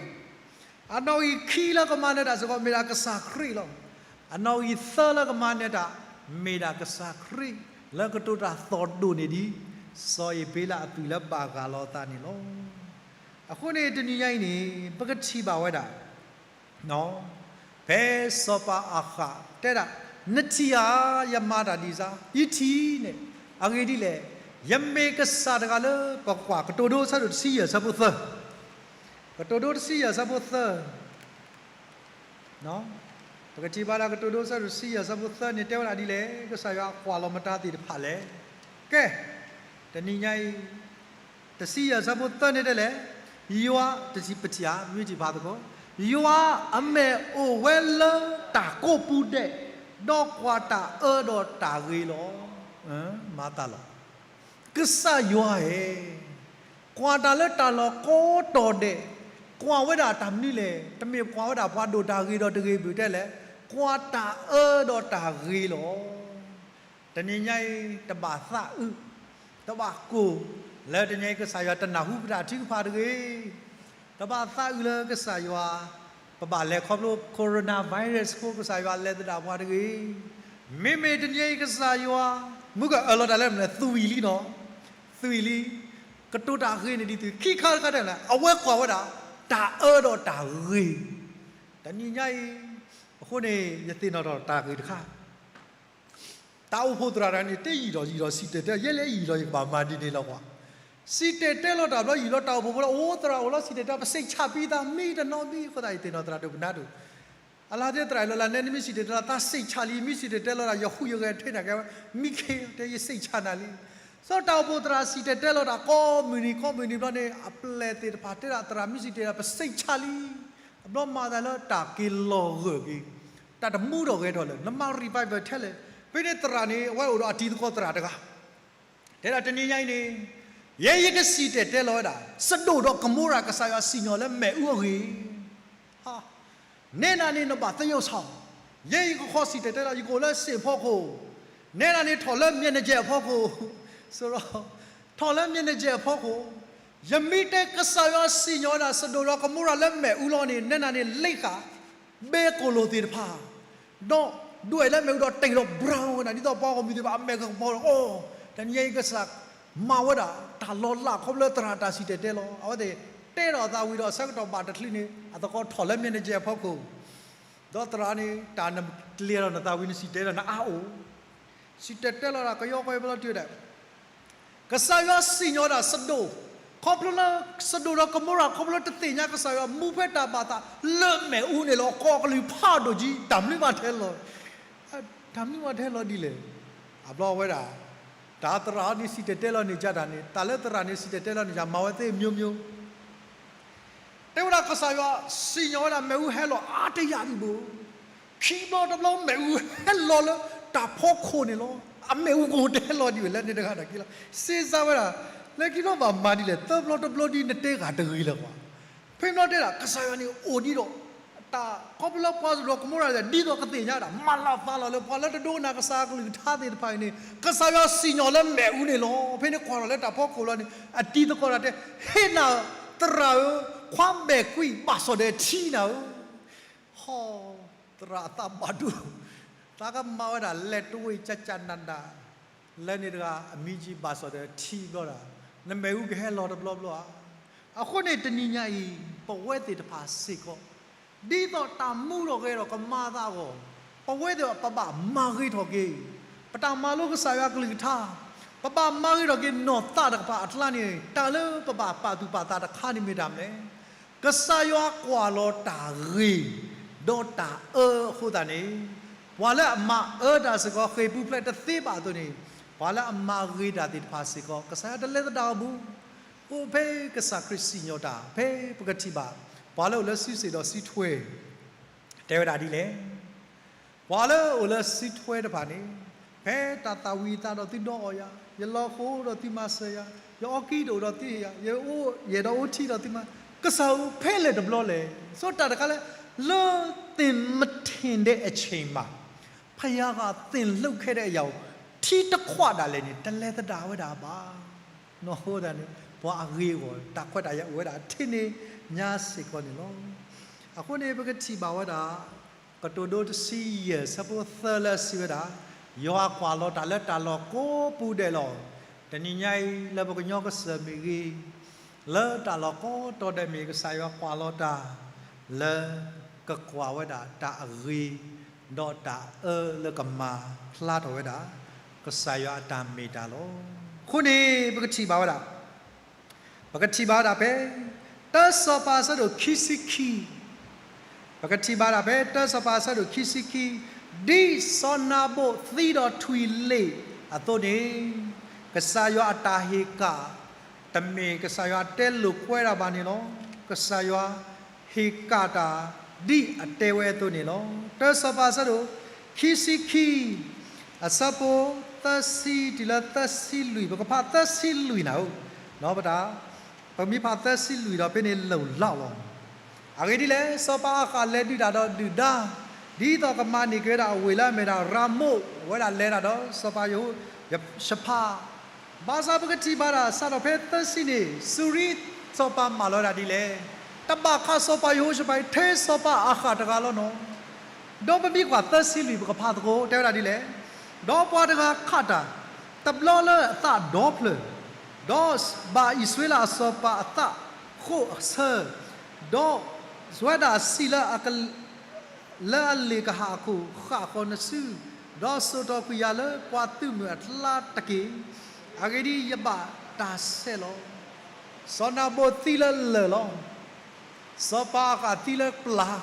အနီၣ်ဂံၢ်ခံလၢကမၤနၢၤတၢ်စ့ၢ်ကီး မ့ၢ်ဒၣ်ကစၢ်ခရံာ်လီၤ. အနီၣ်ဂံၢ်သၢလၢကမၤနၢၤတၢ် မ့ၢ်ဒၣ်ကစၢ်ခရံာ် လၢကတိၤတၢ်သီၣ်ဒိၣ်န့ၢ်ဒံး စီၤဧ့ၤဘ့လးအသွံၣ်လၢဘၣ်ဂၢ်လီၤအသးန့ၣ်လီၤ. အဃိန့ၣ် တနံၤညါအံၤန့ၣ် ပကထံၣ်ဘၣ်ဝဲဒၣ် ဖဲစီၤပၤအၤဃးတဲဒၣ် နထံၣ်ဧါ, ယမၤတၢ်ဒ်စါ, ယထံၣ်န့ၣ်, အဂ့ၢ်ဒ်လဲၣ်, ယမ့ၢ်ကစၢ်တဂၤလၢ ပကွၢ်ကတိၤဒိအဆၢဒိၣ်တဆံယဲၢ်အဆၢဖိသၢ, ကတိၤဒိတဆံယဲၢ်အဆၢဖိသၢ ပကထံၣ်ဘၣ်လၢကတိၤဒိအဆၢဒိၣ်တဆံယဲၢ်အဆၢဖိသၢန့ၣ် တဲဝဲဒၣ်ဒ်လဲၣ်, ကစၢ်ယွၤကွၢ်လီၤမတၤသ့ၣ်တဖၣ်လဲၣ်. ကဲ, တနံၤညါအံၤ တဆံယဲၢ်အဆၢဖိသၢန့ၣ်တဲလဲၣ်, ယွၤ, တထံၣ်ပထံၣ်ဧါ, မ့ၢ်ထံၣ်ဖးသကိး, ယွၤအမဲာ်အိၣ်ဝဲလၢတၢ်ကိးပူၤဒဲး, ဒီးကွၢ်တၢ်အၢဒီးတၢ်ဂ့ၤလီၤ. မၤသးလီၤ. ကစၢ်ယွၤဧၢ, ကွၢ်တၢ်လၢတၢ်လီၢ်ကိးတီၤဒဲး, ကွၢ်ဝဲဒၣ်တၢ်မနုၤလဲၣ်, တမ့ၢ်ကွၢ်ဝဲဒၣ်ပှၤဒိၣ်တၢ်ဂ့ၤဒီးတဂ့ၤဘၣ်တဲလဲၣ်, ကွၢ်တၢ်အၢဒီးတၢ်ဂ့ၤလီၤ. တနံၤညါအံၤ တဘၣ်သးအုး, တဘၣ်ကိၢ်, လၢတနံၤအံၤ ကစၢ်ယွၤတနၢ်ဟူပတၢ်ထုကဖၣ်တဂ့ၤ. တဘၣ်သးအုးလၢကစၢ်ယွၤ, ပဘၣ်လဲၤခီဖျိ coronavirus အဃိ ကစၢ်ယွၤလဲၤသဒၣ်ပှၤတဂ့ၤ. မ့မ့ၢ်တနံၤအံၤကစၢ်ယွၤ, မုၢ်ကအၢၣ်လီၤတၢ်လၢမနုၤလဲၣ်, သွံၣ်လံနီၤ, သွံၣ်လံ, ကတိၤတၢ်အဂ့ၤန့ၣ်ဒ်သိး ခံခါတခါတလဲၣ်, အဝဲကွၢ်ဝဲဒၣ် တၢ်အၢဒီးတၢ်ဂ့ၤ, တနံၤညါအံၤ, အဃိန့ၣ် ယသ့ၣ်နီၣ်ထီၣ်တၢ်ဂ့ၢ်တခါ တၢ်အိၣ်ဖှိၣ်သရၣ်တဂၤန့ၣ် တယံာ်ဒီးယံာ်ဒီးစံၣ်တဲၤတဲလီၤ, ယဲလဲၤယံာ်ဒီးယကဘၣ်မၤဒ်န့ၣ်လီၤကွၢ်. စံၣ်တဲၤတဲလီၤတၢ်ဘျီယံာ်လီၤ တၢ်အိၣ်ဖှိၣ်ဖိလၢအိၣ်သရၣ်အိၣ်လီၤ စံၣ်တဲၤတဲ ပစိတ်ချပြီးသား မ့ၢ်တနီၤမ့ၢ်အဃိသတး ယသ့ၣ်နီၣ်သရၣ်ဒိၣ်ပနၢ်ဒိၣ် အလီၤတဲသရၣ်အံၤလီၤလၢ နဲနမ့ၢ်စံၣ်တဲၤတဲလီၤ သးစိတ်ချလံ, မ့ၢ်စံၣ်တဲၤတဲလီၤဒၣ် ယဃုယဂဲၤထွဲနၤကဲဝဲ, မံခ့တဲ ယစိတ်ချနၤလံ. စီၤတၢ်အိၣ်ဖှိၣ်သရၣ်စံၣ်တဲၤတဲလီၤတၢ်ကိးမုၢ်နံၤကိးမုၢ်နံၤဘျီန့ၣ် အပျဲၢ်သ့ၣ်တဖၣ်တဲဒၣ်သရၣ်မ့ၢ်စံၣ်တဲၤတဲလီၤ ပစိတ်ချလံ အဘျီမၤသးလၢတၢ်က့ၤလီၤဂၢၢ်က့ၤ, တၢ်တမူထီၣ်ဂဲၤထီၣ်လၢၤ နမၤ revival ထဲလဲၣ်. ဖဲန့ၣ်သရၣ်န့ၣ် အဝဲအိၣ်ဒီးအတံၤသကိးသရၣ်တဂၤ, တဲဒၣ်တနံၤညါအံၤန့ၣ်, ယဲယကစံၣ်တဲၤတဲလီၤဝဲဒၣ် စဒိၣ်ဒီးကမိရၤကစၢ်ယွၤစံၣ်ညီၣ်လၢမ့ၣ်အူအဂ့ၢ် နဲဒၣ်န့ၣ်နဘၣ်သယုၢ်ဆၣ်, ယဲယကခီစံၣ်တဲၤတဲလီၤ ယကအိၣ်လၢစ့ၣ်ဖီခိၣ်, နဲဒၣ်န့ၣ်ထီၣ်လၢမျဲၢ်နကဲၢ်အဖီခိၣ်, ထီၣ်လၢမျဲၢ်နကဲၢ်အဖီခိၣ်, ယမ့ၢ်တဲကစၢ်ယွၤစံၣ်ညီၣ်ဝဲဒၣ် စဒိၣ်ဒီးကမိရၤလၢမ့ၣ်အူလီၤန့ၣ် နဲဒၣ်န့ၣ်လ့ဃာ် ဘဲကိၣ်လိၣ်သ့ၣ်တဖၣ်, ဒီးဒွဲၣ်လၢမ့ၣ်အူဒီးတ့ၢ်ဒီး brown ဝဲဒၣ် ဒ်သိးပှၤဂီၢ်မုၢ်သ့ၣ်တဖၣ်အမဲာ်ကပီၤလီၤ. အိ, တနံၤညါအံၤကစၢ်မၤဝဲဒၣ်တၢ်လီၤလးခီဖျိလၢသရၣ်တၢ်စံၣ်တဲၤတဲလီၤ. အဝဲသ့ၣ်တဲဒီးသးဝံၤဒီးဆၢကတီၢ်ဘၣ်တချုးန့ၣ် အသကိးထီၣ်လၢမျဲၢ်နကဲၢ်အဖီခိၣ်, ဒီးသရၣ်န့ၣ် တၢ်နကျဲၤဒီးနသးဝံၤနစံၣ်တဲၤတဲလီၤနအါအိၣ်, စံၣ်တဲၤတဲလီၤဒၣ်ကယီကယီဘျီတုၤဒၣ် ကစၢ်ယွၤစံၣ်ညီၣ်ဝဲဒၣ်စဒိၣ်, ခီဖျိလၢ စဒိၣ်ဒီးကမိရၤ ခီဖျိလၢတသ့ၣ်ညါကစၢ်ယွၤ မူဖဲတၢ်ဘၣ်သးလၢမ့ၣ်အူန့ၣ်လီၤ. ကီၢ်ကလုၢ်ဖးဒိၣ်ကံ တၢ်မနုၤမးထဲလီၤ, တၢ်မနုၤမးထဲလီၤဒ်လဲၣ်. အဘျီဝဲဒၣ် တၢ်သရၣ်န့ၣ်စံၣ်တဲၤတဲလီၤန့ၣ်ကဒါန့ၣ် တၢ်လၢသရၣ်န့ၣ်စံၣ်တဲၤတဲလီၤန့ၣ်ကဒါ မၤဝဲသ့ၣ်မျိုးမျိုး တဲဝဲဒၣ်ကစၢ်ယွၤစံၣ်ညီၣ်ဝဲဒၣ်မ့ၣ်အူဟဲလီၤအါတယၢ်ဒံးဘၣ်. ခံဘျီတဘျီမ့ၣ်အူဟဲလီၤလၢတၢ်ဖီခိၣ်န့ၣ်လီၤ. အမ့ၣ်အူကအိၣ်တဲလီၤဒ်ဝဲလၢန့ၣ်တဂၤတၢ်က့လီၤ. စ့စါဝဲဒၣ် လၢခံဘျီဘၣ်မၤဒ်လဲၣ် သၢဘျီတဘျီဒ်နတဲဂၤတဂ့ၤလၢၤကွၢ်. ဖဲဘျီတဲဒၣ် ကစၢ်ယွၤန့ၣ်အိၣ်ဒ်ဒီး တၢ်ခီဖျိလၢပှၤစဒိၣ်ကမိရၤ ဒ်သိးကသ့ၣ်ညါဒၣ် မၤလၤသးလီၤလၢပှၤလၢတဒိကနၣ်ကစၢ်အကလုၢ်ကထါသ့ၣ်တဖၣ်အံၤန့ၣ် ကစၢ်ယွၤစံၣ်ညီၣ်လၢမ့ၣ်အူန့ၣ်လီၤ. ဖဲန့ၣ်ကွၢ်ထီၣ်လၢတၢ်ဖီခိၣ်လီၤန့ၣ် အတံၤသကိးတၢ်တဲ ဟ့ၣ်နၤ သရၣ်ဧၢ, ခွါဘဲၣ်ကွံာ်ဘၣ်စီၣ်ဒီးထံနၤဧၢ. ဟီ, သရၣ်အသးဘၣ်ဒိ, သးကမၤဝဲဒၣ်လဲၤတဝ့ၢ်ကၢ်ကၢ်နးနး, လၢန့ၣ်တဂၤ အမံကံဘၣ်စီၣ်ဒီးထံဘျီဒၣ်, နမ့ၣ်အူကဟဲလီၤတဘျီဘျီဧါ. အဃိန့ၣ်တနံၤညါအံၤ ပဝဲသ့ၣ်တဖၣ်စ့ၢ်ကီး ဒ်သိးတၢ်မူထီၣ်ဂဲၤထီၣ်ကမၤသးအဂီၢ်, ပဝဲသ့ၣ်ပဘၣ်မၤဂ့ၤထီၣ်က့ၤ ပတၢ်မၤလိကစၢ်ယွၤကလုၢ်ကထါ, ပဘၣ်မၤဂ့ၤထီၣ်က့ၤနီၢ်သးတကပၤအကျါန့ၣ် တၢ်လၢပဘၣ်ပာ်သူၣ်ပာ်သးတခါန့ၣ်မ့ၢ်တၢ်မနုၤလဲၣ်. ကစၢ်ယွၤကွၢ်လီၤတၢ်ဂ့ၤ ဒီးတၢ်အၢအဃိသတးန့ၣ်, ပှၤလၢအမၤအၢတၢ်စ့ၢ်ကီး ဃ့ၢ်ပူၤဖျဲးတသ့ဘၣ်အသိးန့ၣ်, ပှၤလၢအမၤဂ့ၤတၢ်သ့ၣ်တဖၣ်စ့ၢ်ကီး ကစၢ်ယွၤတလဲၤသဒၣ်အီၤဘၣ်. အိၣ်ဖဲကစၢ်ခရံာ်စံၣ်ညီၣ်တၢ် ဖဲပကထံၣ်ဘၣ် ပှၤလၢအိၣ်လၢစုစ့ၣ်ဒီးစုထွဲ တဲဝဲဒၣ်ဒ်လဲၣ်. ပှၤလၢအိၣ်လၢစုထွဲတဖၣ်န့ၣ်, ဖဲတၢ်သၣ်ဝံၤအသးဒီးသုဒီအီၣ်ယၤ, ယလီၤဃိဒီးသုမၤစၢၤယၤ, ယအီကံတအိၣ်ဒီးသုဟ့ၣ်ယၤ, ယအိၣ်ယဲၢ်ဒီးအိၣ်ထံဒီးသုမၤ, ကစၢ်ဧၢ ဖဲလဲၣ်တဘျီလဲၣ်. စီၤတၢ်တခါလၢ လၢသ့ၣ်မထ့ၣ်ဒဲးအဆ့ၣ်မး ဖယါဂၤသ့ၣ်လိာ်ခဲဒဲးအယၤဧိၤ, ထံတခွးဒၣ်လဲာ်န့ၣ် တလဲၤသဒၣ်ဝဲဒၣ်ဘၣ်. နီၢ်ဟိဒၣ်န့ၣ် ပှၤအဂ့ၤအဂီၢ် တၢ်ခွဲးတၢ်ယာ်အိၣ်ဝဲဒၣ် ထံန့ၣ်ညါစ့ၢ်ကီးန့ၣ်လီၤ. အဃိန့ၣ် ပကထံၣ်ဘၣ်ဝဲဒၣ် ကတိၤဒိတဆံယဲၢ် ဆၢဖိသၢလၢအစံးဝဲဒၣ်, ယွၤကွၢ်လီၤတၢ်လၢတၢ်လီၢ်ကိးပူၤဒဲးလီၤ. တနံၤညါအံၤ လၢပကညီကစၢ်မ့ၢ်ဂ့ၤ, လၢတၢ်လီၢ်ကိးတီၤဒဲးမ့ၢ် ကစၢ်ယွၤကွၢ်လီၤတၢ် လၢကကွၢ်ဝဲဒၣ်တၢ်အဂ့ၤ ဒီးတၢ်အၢလၢကမၤဖျါထီၣ်ဝဲဒၣ် ကစၢ်ယွၤအတၢ်မ့ၢ်တၢ်လီၤ. အဃိန့ၣ် ပကထံၣ်ဘၣ်ဝဲဒၣ် ပကထံၣ်ဘၣ်ဝဲဒၣ်ဖဲ တၢစီၤပၤအဆၢဒိၣ်ခံဆံခံ, ပကထံၣ်ဘၣ်ဝဲဒၣ်ဖဲ တၢစီၤပၤအဆၢဒိၣ်ခံဆံခံ, ဒ်စီၤနၤဘိၣ်သံဒီးထွံၣ်လ့ၣ်အသိးန့ၣ်, ကစၢ်ယွၤအတၢ်ဟ့ၣ်ကၣ် တမ့ၢ်ကစၢ်ယွၤတဲလိာ်ကွဲတၢ်ဘၣ်န့ၣ်လီၤ. ကစၢ်ယွၤဟ့ၣ်ကၣ်တၢ် ဒ်အတဲဝဲအသိးန့ၣ်လီၤ. တၢစီၤပၤအဆၢဒိၣ်ခံဆံခံ, အဆၢဖိသၢဆံ တုၤလၢသၢဆံလွံၢ်, ပကဖးသၢဆံလွံၢ်နၤဧိၤ, ပတၢ် ပမ့ၢ်ဖးသၢဆံလွံၢ်ဒီးဖဲန့ၣ်လိၤလီၤလီၤ. အဂ့ၢ်ဒ်လဲၣ်, စီၤပၤအဃၣ်လဲၤဒုးတၢ်ဒီးဒုၣ်ဒါ, ဒ်သိးကမၤန့ၢ်က့ၤဝဲဒၣ်အဝ့ၢ်လၢအမ့ၢ်ဒၣ်ရၤမိၣ်, အဝဲဒၣ်လဲၤတၢ်ဒီးစီၤပၤယဟိယၡဖၣ်, ဘၣ်ဆၣ်ပကထံၣ်ဘၣ်ဒၣ် စးထီၣ်ဖဲသၢဆံန့ၣ် စူၤရံစီၤပၤမၢလီၤဝဲဒၣ်ဒ်လဲၣ် တဘၣ်ခးစီၤပၤယဟိၤၡဖး ထဲစီၤပၤအၤဃးတဂၤလီၤနီၤ. ဒီးပမ့ၢ်ကွၢ်သၢဆံလွံၢ် ပကဖးသကိး တဲဝဲဒၣ်ဒ်လဲၣ်, ဒီးပှၤတဂၤခးတၢ်, တဘျီလၢအသးဒီဖျၢၣ်, ဒီးဘၣ်အံၣ်စရ့လးအစီၤပၤအသးဃိးအဆၢ, ဒီး ဝဲဒၣ်စံးလၢအက လၢအလ့ၣ်ကဟၣ်အခိၣ် ဃၣ်ဃီၤနစု, ဒီးစိာ်ထီၣ်ကွံာ်ယၤလၢပှၤသုးမုၢ်အကျါတက့ၢ်. အဂ့ၢ်ဒ်အံၤ, ယဘၣ်တၢ်ဆဲးလီၤ. စီၤနၤဘိးသံလၢလၢၢ်လီၤ. စီၤပၤအၤဃးသံလၢပျၢ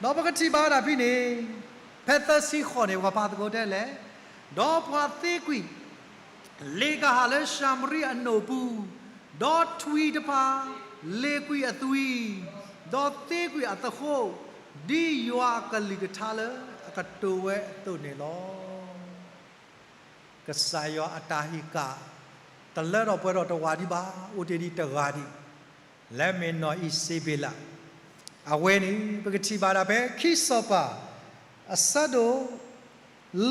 ၤ, ဒီးပကထံၣ်ဘၣ်ဝဲဒၣ်ဖဲန့ၣ်, ဖဲသၢဆံဃိးန့ၣ် ပကဖးသကိး တဲလဲၣ်, ဒီးပှၤသ့ကွံာ် လ့ၣ်ကဟၣ်လၢၡၤမရံအနိၣ်ပူၤ, ဒီးထွံၣ်တဖၣ် လ့ၣ်ကွံာ်အသွံၣ်, ဒီးသ့ကွံာ်အသဃိး, ဒ်ယွၤအကလုၢ်ကထါလၢအကတိၤဝဲအသိးန့ၣ်လီၤ. ကစၢ်ယွၤအတၢ်ဟ့ၣ်ကၣ် တလၢထီၣ်ပှဲၤထီၣ်တဝာ်ဒံးဘၣ်, အိၣ်တ့ၢ်ဒံးတဂၤဒံး, လၢမ့ၢ်နီၢ်အံၤစ့ဘ့းလး. အဝဲန့ၣ် ပကထံၣ်ဘၣ်ဒၣ်ဖဲခံစီၤပၤ အဆၢဒိၣ်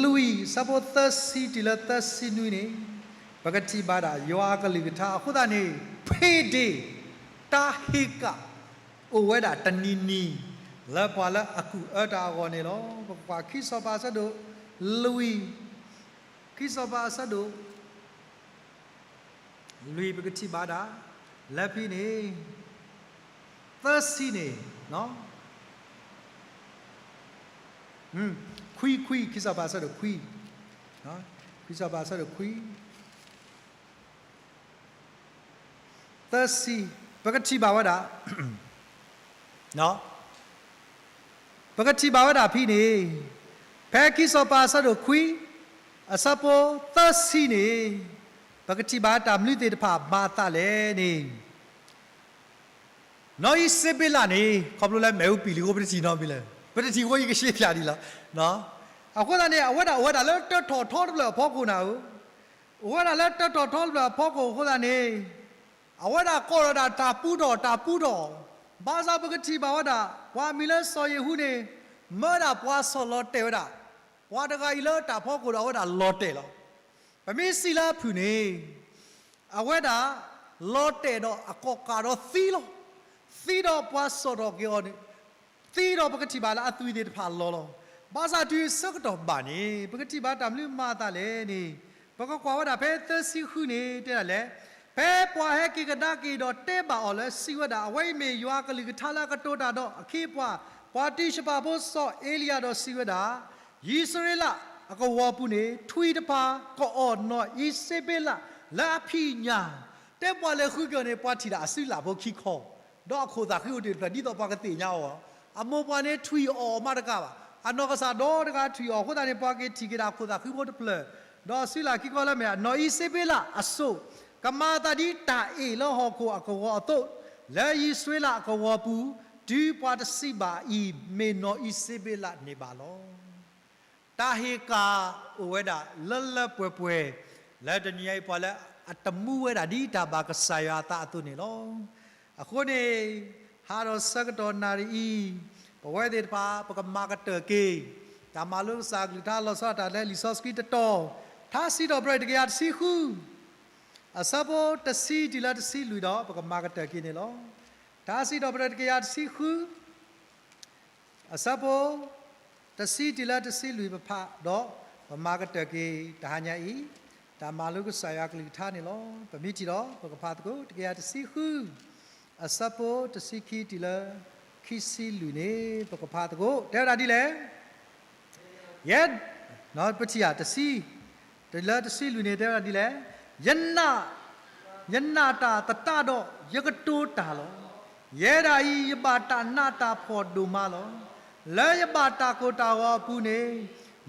လွံၢ် အဆၢဖိသၢဆံတုၤလၢသၢဆံနွံန့ၣ်, ပကထံၣ်ဘၣ်ဒၣ်ယွၤအကလုၢ်ကထါအဃိသတးန့ၣ်, ဖဲဒ့ၣ် တၢ်ဟ့ၣ်ကၣ် အိၣ်ဝဲဒၣ်တနံၤနံၤ လၢပှၤလၢအကူၣ်အၢတၢ်အဂီၢ်န့ၣ်လီၤ. ပကကွၢ်ခံစီၤပၤအဆၢဒိၣ် လွံၢ်, ခံစီၤပၤအဆၢဒိၣ် လွံၢ် ပကထံၣ်ဘၣ်ဒၣ် လၢဖဲန့ၣ် သၢဆံန့ၣ်, ခွံ ခွံ, ခံစီၤပၤအဆၢဒိၣ်ခွံ, ခွံစီၤပၤအဆၢဒိၣ်ခွံ, သၢဆံ, ပကထံၣ်ဘၣ်ဝဲဒၣ် ပကထံၣ်ဘၣ်ဝဲဒၣ်ဖဲန့ၣ်, ဖဲခံစီၤပၤအဆၢဒိၣ်ခွံ, အဆၢဖိသၢဆံန့ၣ်, ပကထံၣ်ဘၣ်တၢ်မနုၤသ့ၣ်တဖၣ်မၤအသးလဲၣ်န့ၣ်, နီၢ်အံၤစ့ဘ့းလးန့ၣ် ခီဖျိလၢမဲာ်အူပံာ်လံအဃိ ပတထံၣ်နီတမံၤလၢၤ, ပတထံၣ်အဃိ ယကရှဲပၠးဒံးလီၤ. အဃိသတးန့ၣ် အဝဲဒၣ်အိၣ်ဝဲဒၣ်လၢတၢထီၣ်ထီတဖျၢၣ်အဖီခိၣ်နၤဧၢ, အိၣ်ဝဲဒၣ်လၢတၢထီၣ်ထီတဖျၢၣ်အဖီခိၣ်အဃိသတးန့ၣ်, အဝဲဒၣ်ကိးလီၤဒၣ်တၢ်ပူထီၣ် တၢ်ပူထီၣ်, ဘၣ်ဆၣ်ပကထံၣ်ဘၣ်ဝဲဒၣ် ပှၤမံၤလၢစီၤယ့ၤဟူန့ၣ် မၢဒၣ်ပှၤဆီၣ်လီၤတဲာ်ဝဲဒၣ်, ပှၤတဂၤအံၤလၢတၢ်ဖီခိၣ်ဒီးအဝဲဒၣ်လီၤတဲာ်လီၤ. ပမ့ၢ်စံးလၢအဖုၣ်န့ၣ်, အဝဲဒၣ် လီၤတဲာ်ဒီးအကိးကးဒီးသံလီၤ. သံဒီးပှၤဆီၣ်ထီၣ်က့ၤအီၤန့ၣ်, သံဒီးပကထံၣ်ဘၣ်လၢအသွံၣ်သ့ၣ်တဖၣ်လီၤလီၤ. ဘၣ်ဆၣ်တုၤဆၢကတီၢ်ဘၣ်န့ၣ် ပကထံၣ်ဘၣ်တၢ်မနုၤမၤအသးလဲၣ်န့ၣ်, ပကကွၢ်ဝဲဒၣ်ဖဲသၢဆံဃုန့ၣ် တဲဒၣ်လဲၣ်, ဖဲပှၤဟဲက့ၤကဒါက့ၤဒီးတဲဘၣ်အီၤလၢစံးဝဲဒၣ်, အဝဲအံၤမ့ၢ်ယွၤအကလုၢ်ကထါလၢအကတိၤတၢ်ဒီးအခ့အပှၤ, ပှၤတံၤၡပၤဖိစီၤအ့လံယၤဒီးစံးဝဲဒၣ်, ယံးစရ့လးအကဝီၤပူၤန့ၣ် ထွံၣ်တဖၣ်ကအီၣ်နီၢ်အံၤစ့ဘ့းလးလၢအဖံးညၣ်, တဲပှၤလဲၤဃုက့ၤအီၤန့ၣ် ပှၤထံၣ်ဒၣ်အစုလၢ်ဖိခံခီ, ဒီးအခိၣ်သးဃံအိၣ်တ့ၢ်တဖျၢၣ် ဒ်သိးပှၤကသ့ၣ်ညါအီၤ, အမိၢ်ပှၢ်န့ၣ်ထွံၣ်အီၣ်မးတကးဘၣ်, အနီၢ်ကစၢ်ဒီတဂၤထွံၣ်အီၣ်အဃိသတးန့ၣ် ပှၤက့ၤထံၣ်က့ၤဒၣ်အခိၣ်သးဃံဖိတဖျၢၣ်, ဒီးအစုလၢ်ခံခီလၢမ့ၢ် နီၢ်အံၤစ့ဘ့းလးအစိၣ်, ကမၤအသးဒ်တၢ်အ့ၣ်လၢဟီၣ်ခိၣ်အကဝီၤအသိး, လၢယံးစရ့လးအကဝီၤပူၤ, တုၤပှၤတစံးဘၣ်အံၤ မ့ၢ်နီၢ်အံၤစ့ဘ့းလးန့ၣ်ဘၣ်လီၤ. တၢ်ဟ့ၣ်ကၣ်အိၣ်ဝဲဒၣ်လၢလၢပှဲၤပှဲၤ, လၢတနံၤအံၤပှၤလၢအတမူဝဲဒၣ်ဒ်တၢ်ဘၣ်ကစၢ်ယွၤအသးအသိးန့ၣ်လီၤ. အဃိန့ၣ်, ဟးထီၣ်ဆၢကတီၢ်နၣ်ရံၣ်အံၤ, ပဝဲသ့ၣ်တဖၣ် ပကမၤကတၢၢ်က့ၤ တၢ်မၤလိကစၢ်အကလုၢ်ကထါလီၤဆီဒၣ်တၢ်လၢလံာ်စီဆှံတတီၤ, ထါစံးထီၣ်ပတြၢၤတကယၤတဆံဃု, အဆၢဖိတဆံတုၤလၢတဆံလွံၢ်ဒီး ပကမၤကတၢၢ်က့ၤန့ၣ်လီၤ. ထါစံးထီၣ်ပတြၢၤတကယၤတဆံဃု အဆၢဖိ တဆံတုၤလၢတဆံလွံၢ်ပဖးဒီး ပမၤကတၢၢ်က့ၤတဟါညါအံၤ, တၢ်မၤလိကစၢ်ယွၤကလုၢ်ကထါန့ၣ်လီၤ. ပမ့ၢ်ထံၣ်ဒီး ပကဖးသကိး တကယၤတဆံဃု, အဆၢဖိတဆံခံတုၤလၢ ခံဆံလွံၢ်န့ၣ် ပကဖးသကိး တဲဝဲဒၣ်ဒ်လဲၣ်. ယဲ, ပထံၣ်ဧါ, တဆံ, တုၤလၢတဆံလွံၢ်န့ၣ် တဲဝဲဒၣ်ဒ်လဲၣ်. ယနာ်, ယနာ်တၢ်သတးဒီး ယကတိၤတၢ်လီၤ. ယဲဒၣ်အံၤ ယဘၣ်တၢ်နးတၢ်ဖှီၣ်ဒိၣ်မးလီၤ. လၢယဘၣ်တၢ်ကိၢ်တၢ်ဂီၤအပူၤန့ၣ်,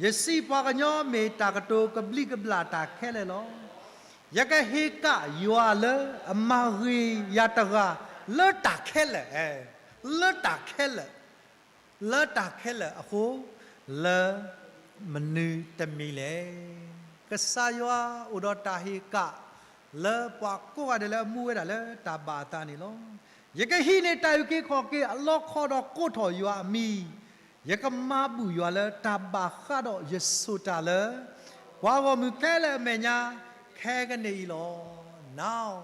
ယစံးပှၤကညီမ့ၢ်တၢ်ကတိၤကဘျံးကဘျၣ်တၢ်ခဲလၢာ်လီၤ. ယကဟ့ၣ်ကၣ်ယွၤလၢအမၤဂ့ၤယၤတဂၤ လၢတၢ်ခဲလၢာ်, လၢတၢ်ခဲလၢာ်, လၢတၢ်ခဲလၢာ်အဃိ, လၢမနုၤတမံၤလဲၣ်. ကစၢ်ယွၤအိၣ်ဒီးတၢ်ဟ့ၣ်ကၣ် လၢပှၤကိးဂၤဒဲးလၢအမူဝဲဒၣ်လၢတၢ်ဘၣ်အသးန့ၣ်လီၤ. ယကဟံးန့ၢ်တၢ်အုၣ်က့ၤခီၣ်က့ၤအလီခီဒီးကိးထီၣ်ယွၤအမံၤ, ယကမၤဘူၣ်ယွၤလၢတၢ်ဘၣ်ဃးဒီးယဆိၣ်တၢ်လၢ ပှၤဂီၢ်မုၢ်ခဲလၢာ်အမဲာ်ညါ ခဲကနံၣ်အံၤလီၤ. နာ်,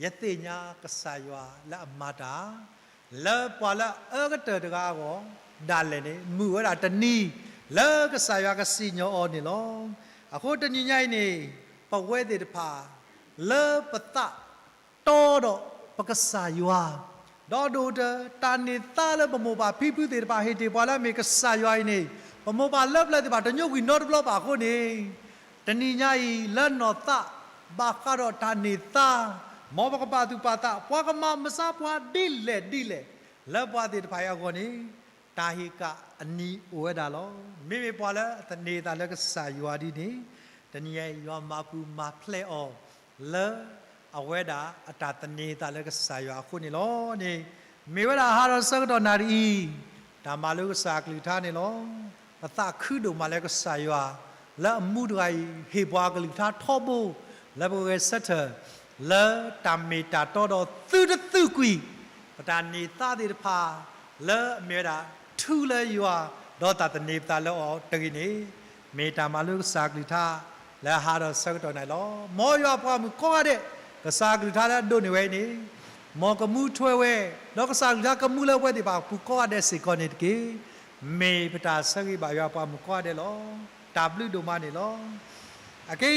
ယသ့ၣ်ညါကစၢ်ယွၤလၢအမၤတၢ် လၢပှၤလၢအအၢကတၢၢ်တဂၤအဂီၢ် ဒၣ်လဲာ်န့ၣ် မုာ်ဝဲဒၣ်တနံၤ လၢကစၢ်ယွၤကစံၣ်ညီၣ်အီၤန့ၣ်လီၤ. အဃိတနံၤညါအံၤန့ၣ် ပဝဲသ့ၣ်တဖၣ် လၢပသးတီဒီးပကစၢ်ယွၤ ဒီးဒိၣ်တၢ် တၢ်န့ၢ်သါလၢပမိၢ်ပၢ်ဖံဖုသ့ၣ်တဖၣ် ဟ့ၣ်တ့ၢ်ပှၤလၢအမ့ၢ်ကစၢ်ယွၤအံၤန့ၣ် ပမိၢ်ပၢ်လၢပျၢၤသ့ၣ်တဖၣ် တညိကွံာ်နီတဘျီဘၣ်အဃိန့ၣ် တနံၤညါအံၤ လၢနီၢ်သး ဘၣ်ဃးဒီးတၢ်န့ၢ်သါ မ်ပကပာ်သူၣ်ပာ်သး ပှၤကမၤမုၢ်ဆါပှၤဒ်လဲၣ်ဒ်လဲၣ် လၢပှၤသ့ၣ်တဖၣ်အံၤအဂီၢ်န့ၣ် တၢ်ဟ့ၣ်ကၣ်အနံၤအိၣ်ဝဲဒၣ်လီၤ. မ့မ့ၢ်ပှၤလၢအသန့ၤအသးလၢကစၢ်ယွၤဒ်န့ၣ် တနံၤညါအံၤ ယွၤမၤပူၤမၤဖျဲးအီၤ လၢအဝဲဒၣ်အတၢ်သန့ၤအသးလၢကစၢ်ယွၤအဃိန့ၣ်လီၤန့ၣ် မ့ၢ်ဝဲဒၣ်ဟါဒီးဆၢကတီၢ်နၣ်ရံၣ်အံၤ တၢ်မၤလိကစၢ်အကလုၢ်ကထါန့ၣ်လီၤ. ပသးခုဒိၣ်မးလၢကစၢ်ယွၤ လၢအမူတဂၤအံၤ ဟ့ၣ်ပှၤအကလုၢ်ကထါထီဘိ လၢပကဂဲၤဆၢထၢၣ် လၢတၢ်မ့ၢ်တၢ်တီဒီးသုတသုကွံာ် ပတၢ်န့ၢ်သါသ့ၣ်တဖၣ် လၢအမ့ၢ်ဝဲဒၣ် ထူလၢယွၤ ဒီးတၢ်သန့ၤပသးလၢအီၤတဂ့ၤန့ၣ် မ့ၢ်တၢ်မၤလိကစၢ်အကလုၢ်ကထါ လၢဟါဒီးဆၢကတီၢ်နၣ်ရံၣ်လီၤ. မ်ယွၤပှၤဂီၢ်မုၢ်ကိးဂၤဒဲး ကစၢ်အကလုၢ်ကထါလၢအဒိးန့ၢ်ဝဲအံၤန့ၣ် မ်ကမူထွဲဝဲ ဒီးကစၢ်အကလုၢ်ကထါကမူလၢပဝဲသ့ၣ်တဖၣ်အပူၤကိးဂၤဒဲးစ့ၢ်ကီးန့ၣ်တက့ၢ်. မ့ၢ်ပတၢ်ဆၢဂ့ၤဘၣ်ယွၤပှၤဂီၢ်မုၢ်ကိးဂၤဒဲးလီၤ. တၢ်ဘျုးဒိၣ်မးန့ၣ်လီၤ. အခဲ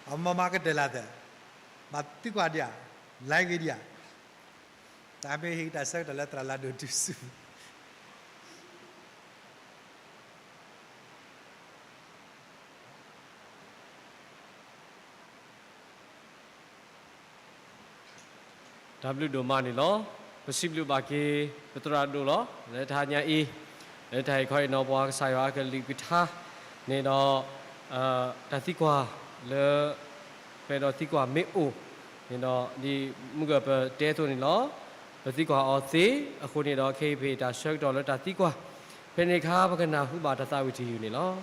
အံၤ အမၤမၤကတၢၢ်လၢ်သၢ မၤသံကွၢ်ဒံးဧါ, လဲၤဂ့ၤဒံးဧါ, တၢ်မ့ၢ်ဟ့ၣ်ကတၢ်ဆၢကတီၢ်လၢသရၣ်လၢ်ဒိၣ်တုၤဆူ တၢ်ဘျုးဒိၣ်မးန့ၣ်လီၤ. ပစံးဘျုးဘၣ်က့ၤ ပသရၣ်ဒိၣ်လီၤ လၢတဟါညါအံၤ လၢတၢ်ဟ့ၣ်ခီဟ့ၣ်နီၤပှၤကစၢ်ယွၤအကလုၢ်ကထါန့ၣ်ဒီး တၢ်သံကွၢ်လၢ ပှဲၤဒီးသံကွၢ်မ့ၢ်အိၣ်န့ၣ်ဒီး ဒ်မုၢ်ဂၢၢ်ပတဲအသိးန့ၣ်လီၤ. ပသံကွၢ်အီၤသ့အဃိန့ၣ်ဒီး ခဲအံၤပဟ့ၣ်တၢ်ဆၢကတီၢ်လၢတၢ်သံကွၢ် ဖဲန့ၣ်အခါ ပကနၢ်ဟူဘၣ်တၢ်သးဝံၣ်တယုၢ်န့ၣ်လီၤ. သ့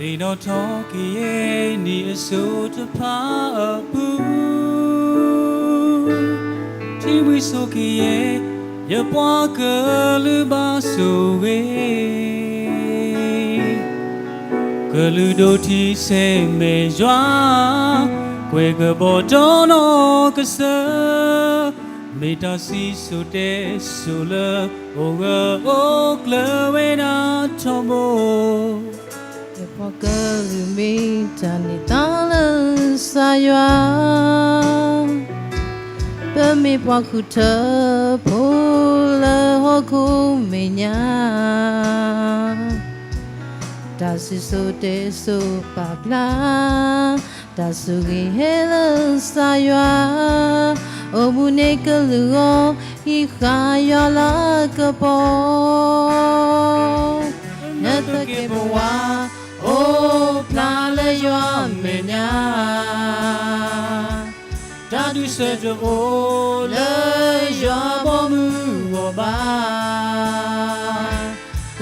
ၣ်နီၣ်ထီၣ်က့ၤယဲ နံၣ်အစိၤတဖၣ်အပူၤ ထံဝံၤဆိၣ်က့ၤယဲ ယပှၤကလုာ်ဘၣ်ဆိၣ်ဂ့ၤ ကလုာ်ဒိၣ်ထံဆဲးမဲာ်ယွၤ ကွဲးကဘီတီနီၢ်ကစၢၢ် မ့ၢ်တၢ်စံၣ်စိၤတဲစိၤလၢ အိၣ်ဂၢၢ်အိၣ်ကျၢၤဝဲဒၣ်ထီဘိ ယပှၤကလုာ်မ့ၢ်တၢ်န့ၢ်သါလၢကစၢ်ယွၤ ပမ့ၢ်ပှၤဃုထၢဖိလၢဟီၣ်ခိၣ်မဲာ်ညါ တၢ်စံၣ်စိၤတဲစိၤပာ်ဖျါ တၢ်ဆိၣ်ဂ့ၤဟဲလၢကစၢ်ယွၤ အိၣ်မူန့ၢ်ကလုာ်ဂီၢ် ဟံးဃာ်ယွၤလၢကပီၤ နသုးက့ၤပဝး အိၣ်ဖျါလၢယွၤမဲာ်ညါ တၢ်ဒုးဆၢတအိၣ်လၢယွၤဘီမုၢ်အ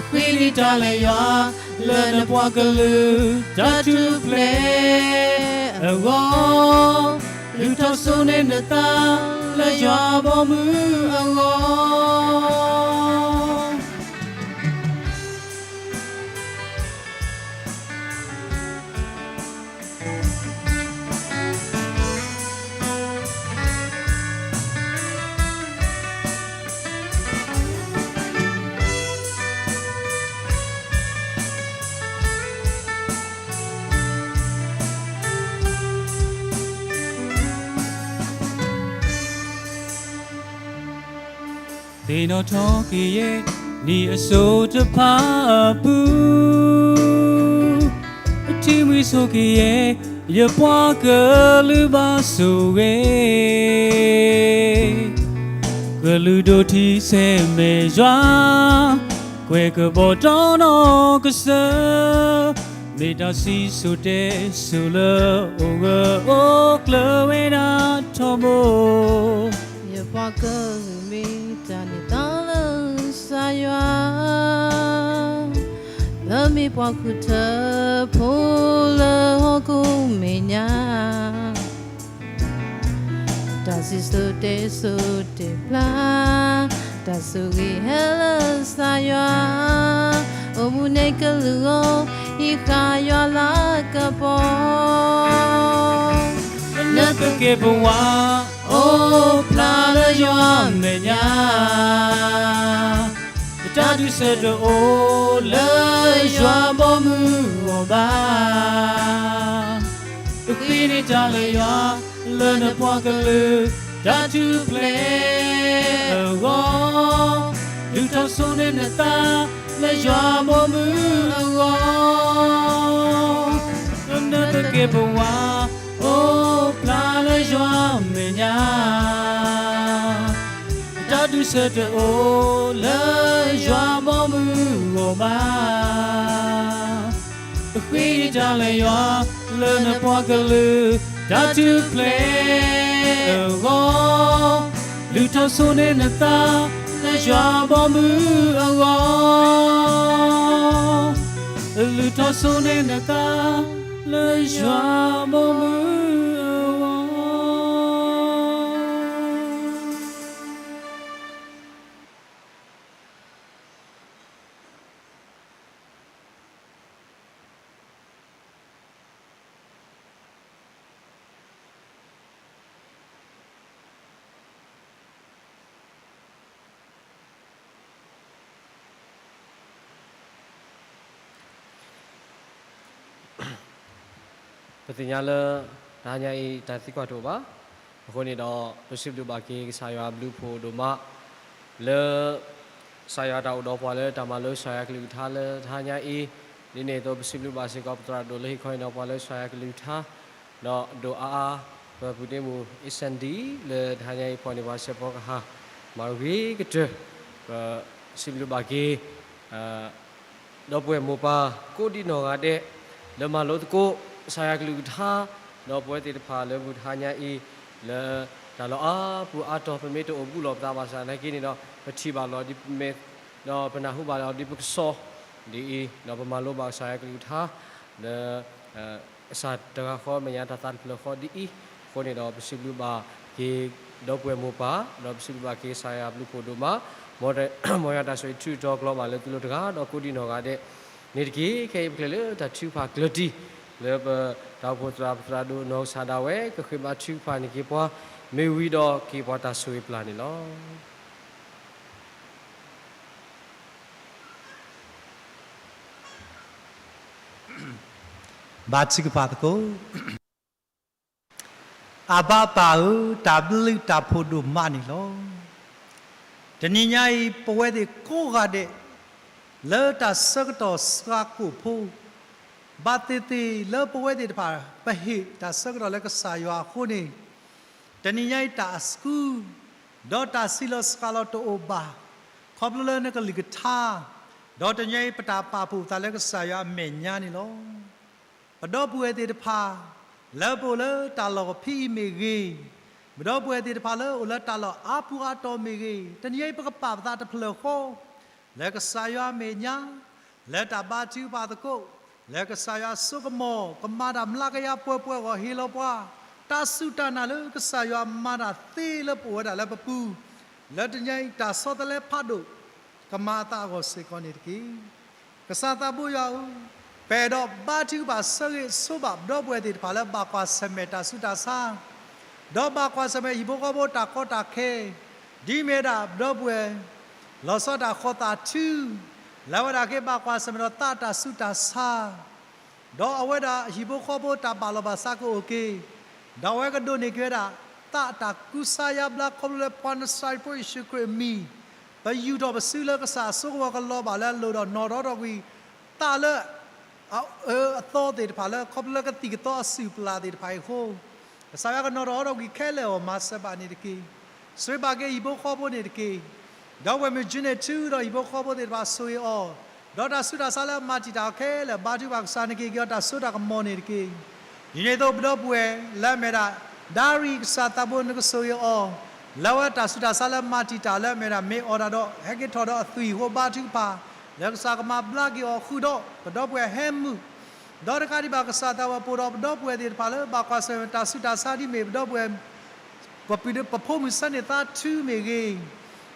ဂီၢ်ဘၣ် ဃ့န့ၢ်တၢ်လၢယွၤ လၢနပှၤကလုာ်တၢ်ထူၣ်ဖျဲးအဂီၢ် ဒုးထီၣ်စိန့ၢ်နသးလၢယွၤဘီမုၢ်အဂီၢ်သ့ၣ်နီၣ်ထီၣ်က့ၤယဲ နံၣ်အစိၤတဖၣ်အပူၤ ထံဝံၤဆိၣ်က့ၤယဲ ယပှၤကလုာ်ဘၣ်ဆိၣ်ဂ့ၤ ကလုာ်ဒိၣ်ထံဆဲးမဲာ်ယွၤ ကွဲးကဘီတီနီၢ်ကစၢၢ် မ့ၢ်တၢ်စံၣ်စိၤတဲစိၤလၢ အိၣ်ဂၢၢ်အိၣ်ကျၢၤဝဲဒၣ်ထီဘိ ယပှၤကလုာ်မ့ၢ်တၢ်န့ၢ်သါလၢကစၢ်ယွၤ ပမ့ၢ်ပှၤဃုထၢဖိလၢဟီၣ်ခိၣ်မဲာ်ညါ တၢ်စံၣ်စိၤတဲစိၤတဲာ်ဖျါ, တၢ်ဆိၣ်ဂ့ၤဟဲလၢကစၢ်ယွၤ, အိၣ်မူန့ၢ်ကလုၢ်ဧိၤ, ဟံးဃာ်ယွၤလၤကပီၤ. နသက့ၢ်ပဝး, အိၣ်ဖျါလၢယွၤမဲာ်ညါ, တၢ်ဒုးဆၢတအိၣ်လၢယွၤဘီမုၢ်အဂီၢ်ဘၣ်. ဃ့န့ၢ်တၢ်လၢယွၤ, လၢနပှၤကလုာ်တၢ်ထူၣ်ဖျဲးအဂီၢ်, ဒုးထီၣ်ဆိန့ၢ်နသးလၢယွၤဘီမုၢ်အဂီၢ်. နသက့ၢ်ပဝး, အိၣ်ဖျါလၢယွၤမဲာ်ညါ, တၢ်ဒုးဆၢတအိၣ်လၢယွၤဘီမုၢ်အဂီၢ်ဘၣ်. ဃ့တၢ်လၢယွၤ, လၢနပှၤကလုာ်တၢ်ထူၣ်ဖျဲးအဂီၢ်, ဒုးထီၣ်ဆိန့ၢ်နသးလၢယွၤဘီမုၢ်အဂီၢ်, ဒုးထီၣ်ဆိန့ၢ်နသး လၢယွၤဘီမုၢ်အဂီၢ်. ပသ့ၣ်ညါလၢ တဟါညါအံၤ တၢ်သံကွၢ်တအိၣ်ဘၣ်. အဃိန့ၣ်ဒီး ပစံးဘျုးဘၣ်က့ၤကစၢ်ယွၤအဘျုးအဖှိၣ်ဒိၣ်မး လၢ ကစၢ်ယွၤတၢ်အိၣ်ဒီးပှၤလၢတၢ်မၤလိကစၢ်ယွၤကလုၢ်ကထါလၢတဟါညါအံၤ, ဒ်န့ၣ်အသိး ပစံးဘျုးဘၣ်စ့ၢ်ကီးပသရၣ်ဒိၣ်လၢဟ့ၣ်ခီဟ့ၣ်နီၤပှၤလၢကစၢ်ယွၤကလုၢ်ကထါ, ဒီးဒိၣ်အါအါ ပပုၢ်ဒ့မုၣ် အ့စၣ်ဒံ လၢတဟါညါအံၤ ဖီၣ်န့ၢ်ပှၤစဲးဖီကဟၣ် မၤဂ့ၤကတၢၢ်, ပစံးဘျုးဘၣ်က့ၤ ဒီပုၢ်ဝဲၢ်မိၢ်ပၢ် ကိးဒံနီၢ်ဂၤဒဲး လၢမၤလိသကိး ကစၢ်ယွၤကလုၢ်ကထါ, ဒီးပဝဲသ့ၣ်တဖၣ်လၢမုၢ်တဟါညါအံၤ လၢတၢ်လီၢ်အါပူၤအါတီၤ ပမ့ၢ်တအိၣ်ဘူးလိာ်ပသးဘၣ်ဆၣ်သနာ်က့န့ၣ်ဒီး ပထံၣ်ဘၣ်လီၤဒ်ပမ့ၢ် ဒီးပနၢ်ဟူဘၣ်လီၤဒ်ပကစီၣ်ဒ်အံၤ, ဒီးပမၤလိဘၣ်ကစၢ်ယွၤကလုၢ်ကထါ လၢ ကစၢ်တဂၤဃီ မဲာ်ညါတၢ်သးတဖျၢၣ်ဃီဒ်အံၤ, အဃိန့ၣ်ဒီး ပစံးဘျုးဘၣ်က့ၤ ဒီပုၢ်ဝဲၢ်မိၢ်ပၢ်, ဒီးပစံးဘျုးဘၣ်က့ၤကစၢ်ယွၤအဘျုးအဖှိၣ်ဒိၣ်မး, မ်ယွၤတၢ်ဆိၣ်ဂ့ၤထုးထီၣ်ကျီဘၣ်လၢသုလိၤတဂၤ ဒီးကိးဒံနီၢ်ဂၤဒဲးန့ၣ်တက့ၢ်. ခဲအံၤပကလဲၤလၢတၢ်ထုကဖၣ်ကျၢၢ်တံၢ် လၢပတၢ်အိၣ်ဖှိၣ်သရၣ် ပသရၣ်ဒိၣ်နီၢ်ကစၢ်ဒၣ်ဝဲ ကဃ့ဘါထုကဖၣ်န့ၢ်က့ၤပှၤ မ့ၢ်ဝံၤဒီးက့ၤပှၤတၢ်ဆိၣ်ဂ့ၤပျၢ်န့ၣ်လီၤ. ဘါထုကဖၣ်သကိး. အဘၣ်အပၢ်ဧၢ, တၢ်ဘျုးတၢ်ဖှိၣ်ဒိၣ်မးန့ၣ်လီၤ. တနံၤညါအံၤ ပဝဲသ့ၣ်ကိးဂၤဒဲး လၢတၢ်ဆၢကတီၢ်ဆှးကိာ်ဖိ ဘၣ်သ့ၣ်သ့ၣ်လၢပဝဲသ့ၣ်တဖၣ် ပဟ့ၣ်တၢ်ဆၢကတီၢ်လၢကစၢ်ယွၤအဃိန့ၣ်, တနံၤညါအံၤတၢ်အစကူ ဒီးတၢ်စံးလီၤစှၤလီၤတအိၣ်ဘၣ်, ခီဖျိလၢနကလုၢ်ကထါ, ဒီးတနံၤညါအံၤပတၢ်ပာ်ဖှိၣ်သးလၢကစၢ်ယွၤအမဲာ်ညါန့ၣ်လီၤ. ပဒီပုၢ်ဝဲၢ်သ့ၣ်တဖၣ် လၢပအိၣ်လၢတၢ်လီၢ်ကဖံးအံၤမ့ၢ်ဂ့ၤ, ပဒီပုၢ်ဝဲၢ်သ့ၣ်တဖၣ်လၢအိၣ်လၢတၢ်လီၢ်အါပူၤအါတီၤမ့ၢ်ဂ့ၤ, တနံၤအံၤပကပာ်ပသးတဖျၢၣ်ဃီ လၢကစၢ်ယွၤအမဲာ်ညါ, လၢတၢ်ဘါထုကဖၣ်သကိး, လၢကစၢ်ယွၤအစိကမီၤ ကမၤတၢ်မျးကယၤပှဲၤပှဲၤအဂီၢ်ဟ့ၣ်လီၤပှၤ, တၢ်စူၢ်တၢ်နာ်လၢကစၢ်ယွၤမၤတၢ်သ့လၢပအိၣ်ဝဲဒၣ်လၢပပူၤ, လၢတနံၤအံၤတၢ်ဆီတလဲဖးဒိၣ် ကမၤအသးအဂီၢ်စ့ၢ်ကီးန့ၣ်တက့ၢ်. ကစၢ်သးဘိယွၤဧၢ, ပအဲၣ်ဒိးဘါထုကဖၣ်ဆၢဂ့ၤဆိဘၣ်ပဒီပုၢ်ဝဲၢ်သ့ၣ်တဖၣ်လၢဘၣ်ကွၢ်ဆၢၣ်မဲာ်တၢ်ဆူးတၢ်ဆါ, ဒီးဘၣ်ကွၢ်ဆၢၣ်မဲာ်ဟံၣ်ဖိဃီဖိတၢ်ကီတၢ်ခဲ, ဒ်အမ့ၢ်ဝဲဒၣ်ပဒီပုၢ်ဝဲၢ် လီၤဆီဒၣ်တၢ်ဃီသးထု, လၢအဝဲဒၣ်က့ၤဘၣ်ကွၢ်ဆၢၣ်မဲာ်ဒီးသးတၢ်ဆူးတၢ်ဆါ ဒီးအဝဲဒၣ်ဟံၣ်ဖိဃီဖိတၢ်ဘၣ်လီၤဘၣ်စးကအိၣ်က့ၤ, ဒီးအဝဲကဒိးန့ၢ်က့ၤဝဲဒၣ် သးတၢ်ကူစါယါဘျါခီဖျိလၢပှၤနစၤရ့းဖိယ့ၣ်ၡူးခရံာ်အမံၤ, ပယူာ်ထီၣ်ပစုလၢကစၢ်အစိကမီၤကလီၤဘၣ်လၢအလိၣ်ဒီးနီၣ်ထီၣ်ထီၣ်ကွံာ် သးလၢ အအၢအသီသ့ၣ်တဖၣ်လၢခီဖျိလၢကသံၣ်ကသီအစုၣ်ပျၢ်သ့ၣ်တဖၣ်အံၤအဃိ, ကစၢ်ယွၤကနီၣ်ထီၣ်ထီၣ်ကွံာ်ခဲလၢာ်အီၤမၤစၢၤဘၣ်န့ၣ်တက့ၢ်. စံးဘၣ်က့ၤဟံၣ်ဖိဃီဖိန့ၣ်တက့ၢ်. ဒီပုၢ်ဝဲၢ်မုၢ်ကၠံန့ၣ်ထုဒီးဟံၣ်ဖိဃီဖိသ့ၣ်တဖၣ်ဆိၣ်ဂ့ၤအီၤ, ဒီးတၢ်ဆူးတၢ်ဆါလၢအမၤတံာ်တာ်အီၤခဲလၢာ် ဘါထုကဖၣ်ကစၢ်နက့ၤက့ၤအီၤတၢ်စိတၢ်ကမီၤန့ၣ်တက့ၢ်. ဒ်န့ၣ်အသိးပဒီပုၢ်ဝဲၢ်လၢအမ့ၢ်ဒၣ် ဒါရံၣ်ကစၢ်သးဘိနကဆိၣ်ဂ့ၤအီၤ, လၢအဝဲတၢ်ဆူးတၢ်ဆါလၢမၤတံာ်တာ်လၢအမ့ၢ်ဒၣ်မ့ၢ်အီၣ်တၢ်ဒီး ဟဲက့ၤထီၣ်ဒီးအသွံၣ်အဃိဘါထုကဖၣ်, လၢကစၢ်ကမၤဘျါက့ၤအီၤဃုာ်ဒီး ပဒီပုၢ်ဝဲၢ်ဟဲမုာ် ဒီးတကးဒံးဘၣ်ကစၢ်သးဝဲပအိၣ်ဒီးပဒီပုၢ်ဝဲၢ်သ့ၣ်တဖၣ်လၢဘၣ်ကွၢ်ဆၢၣ်မဲာ်တၢ်ဆူးတၢ်ဆါဒ်မ့ၢ်ပဒီပုၢ်ဝဲၢ် ပဖိမုၣ်ဆၢန့ၢ်သါထုမ့ၢ်ဂ့ၤ,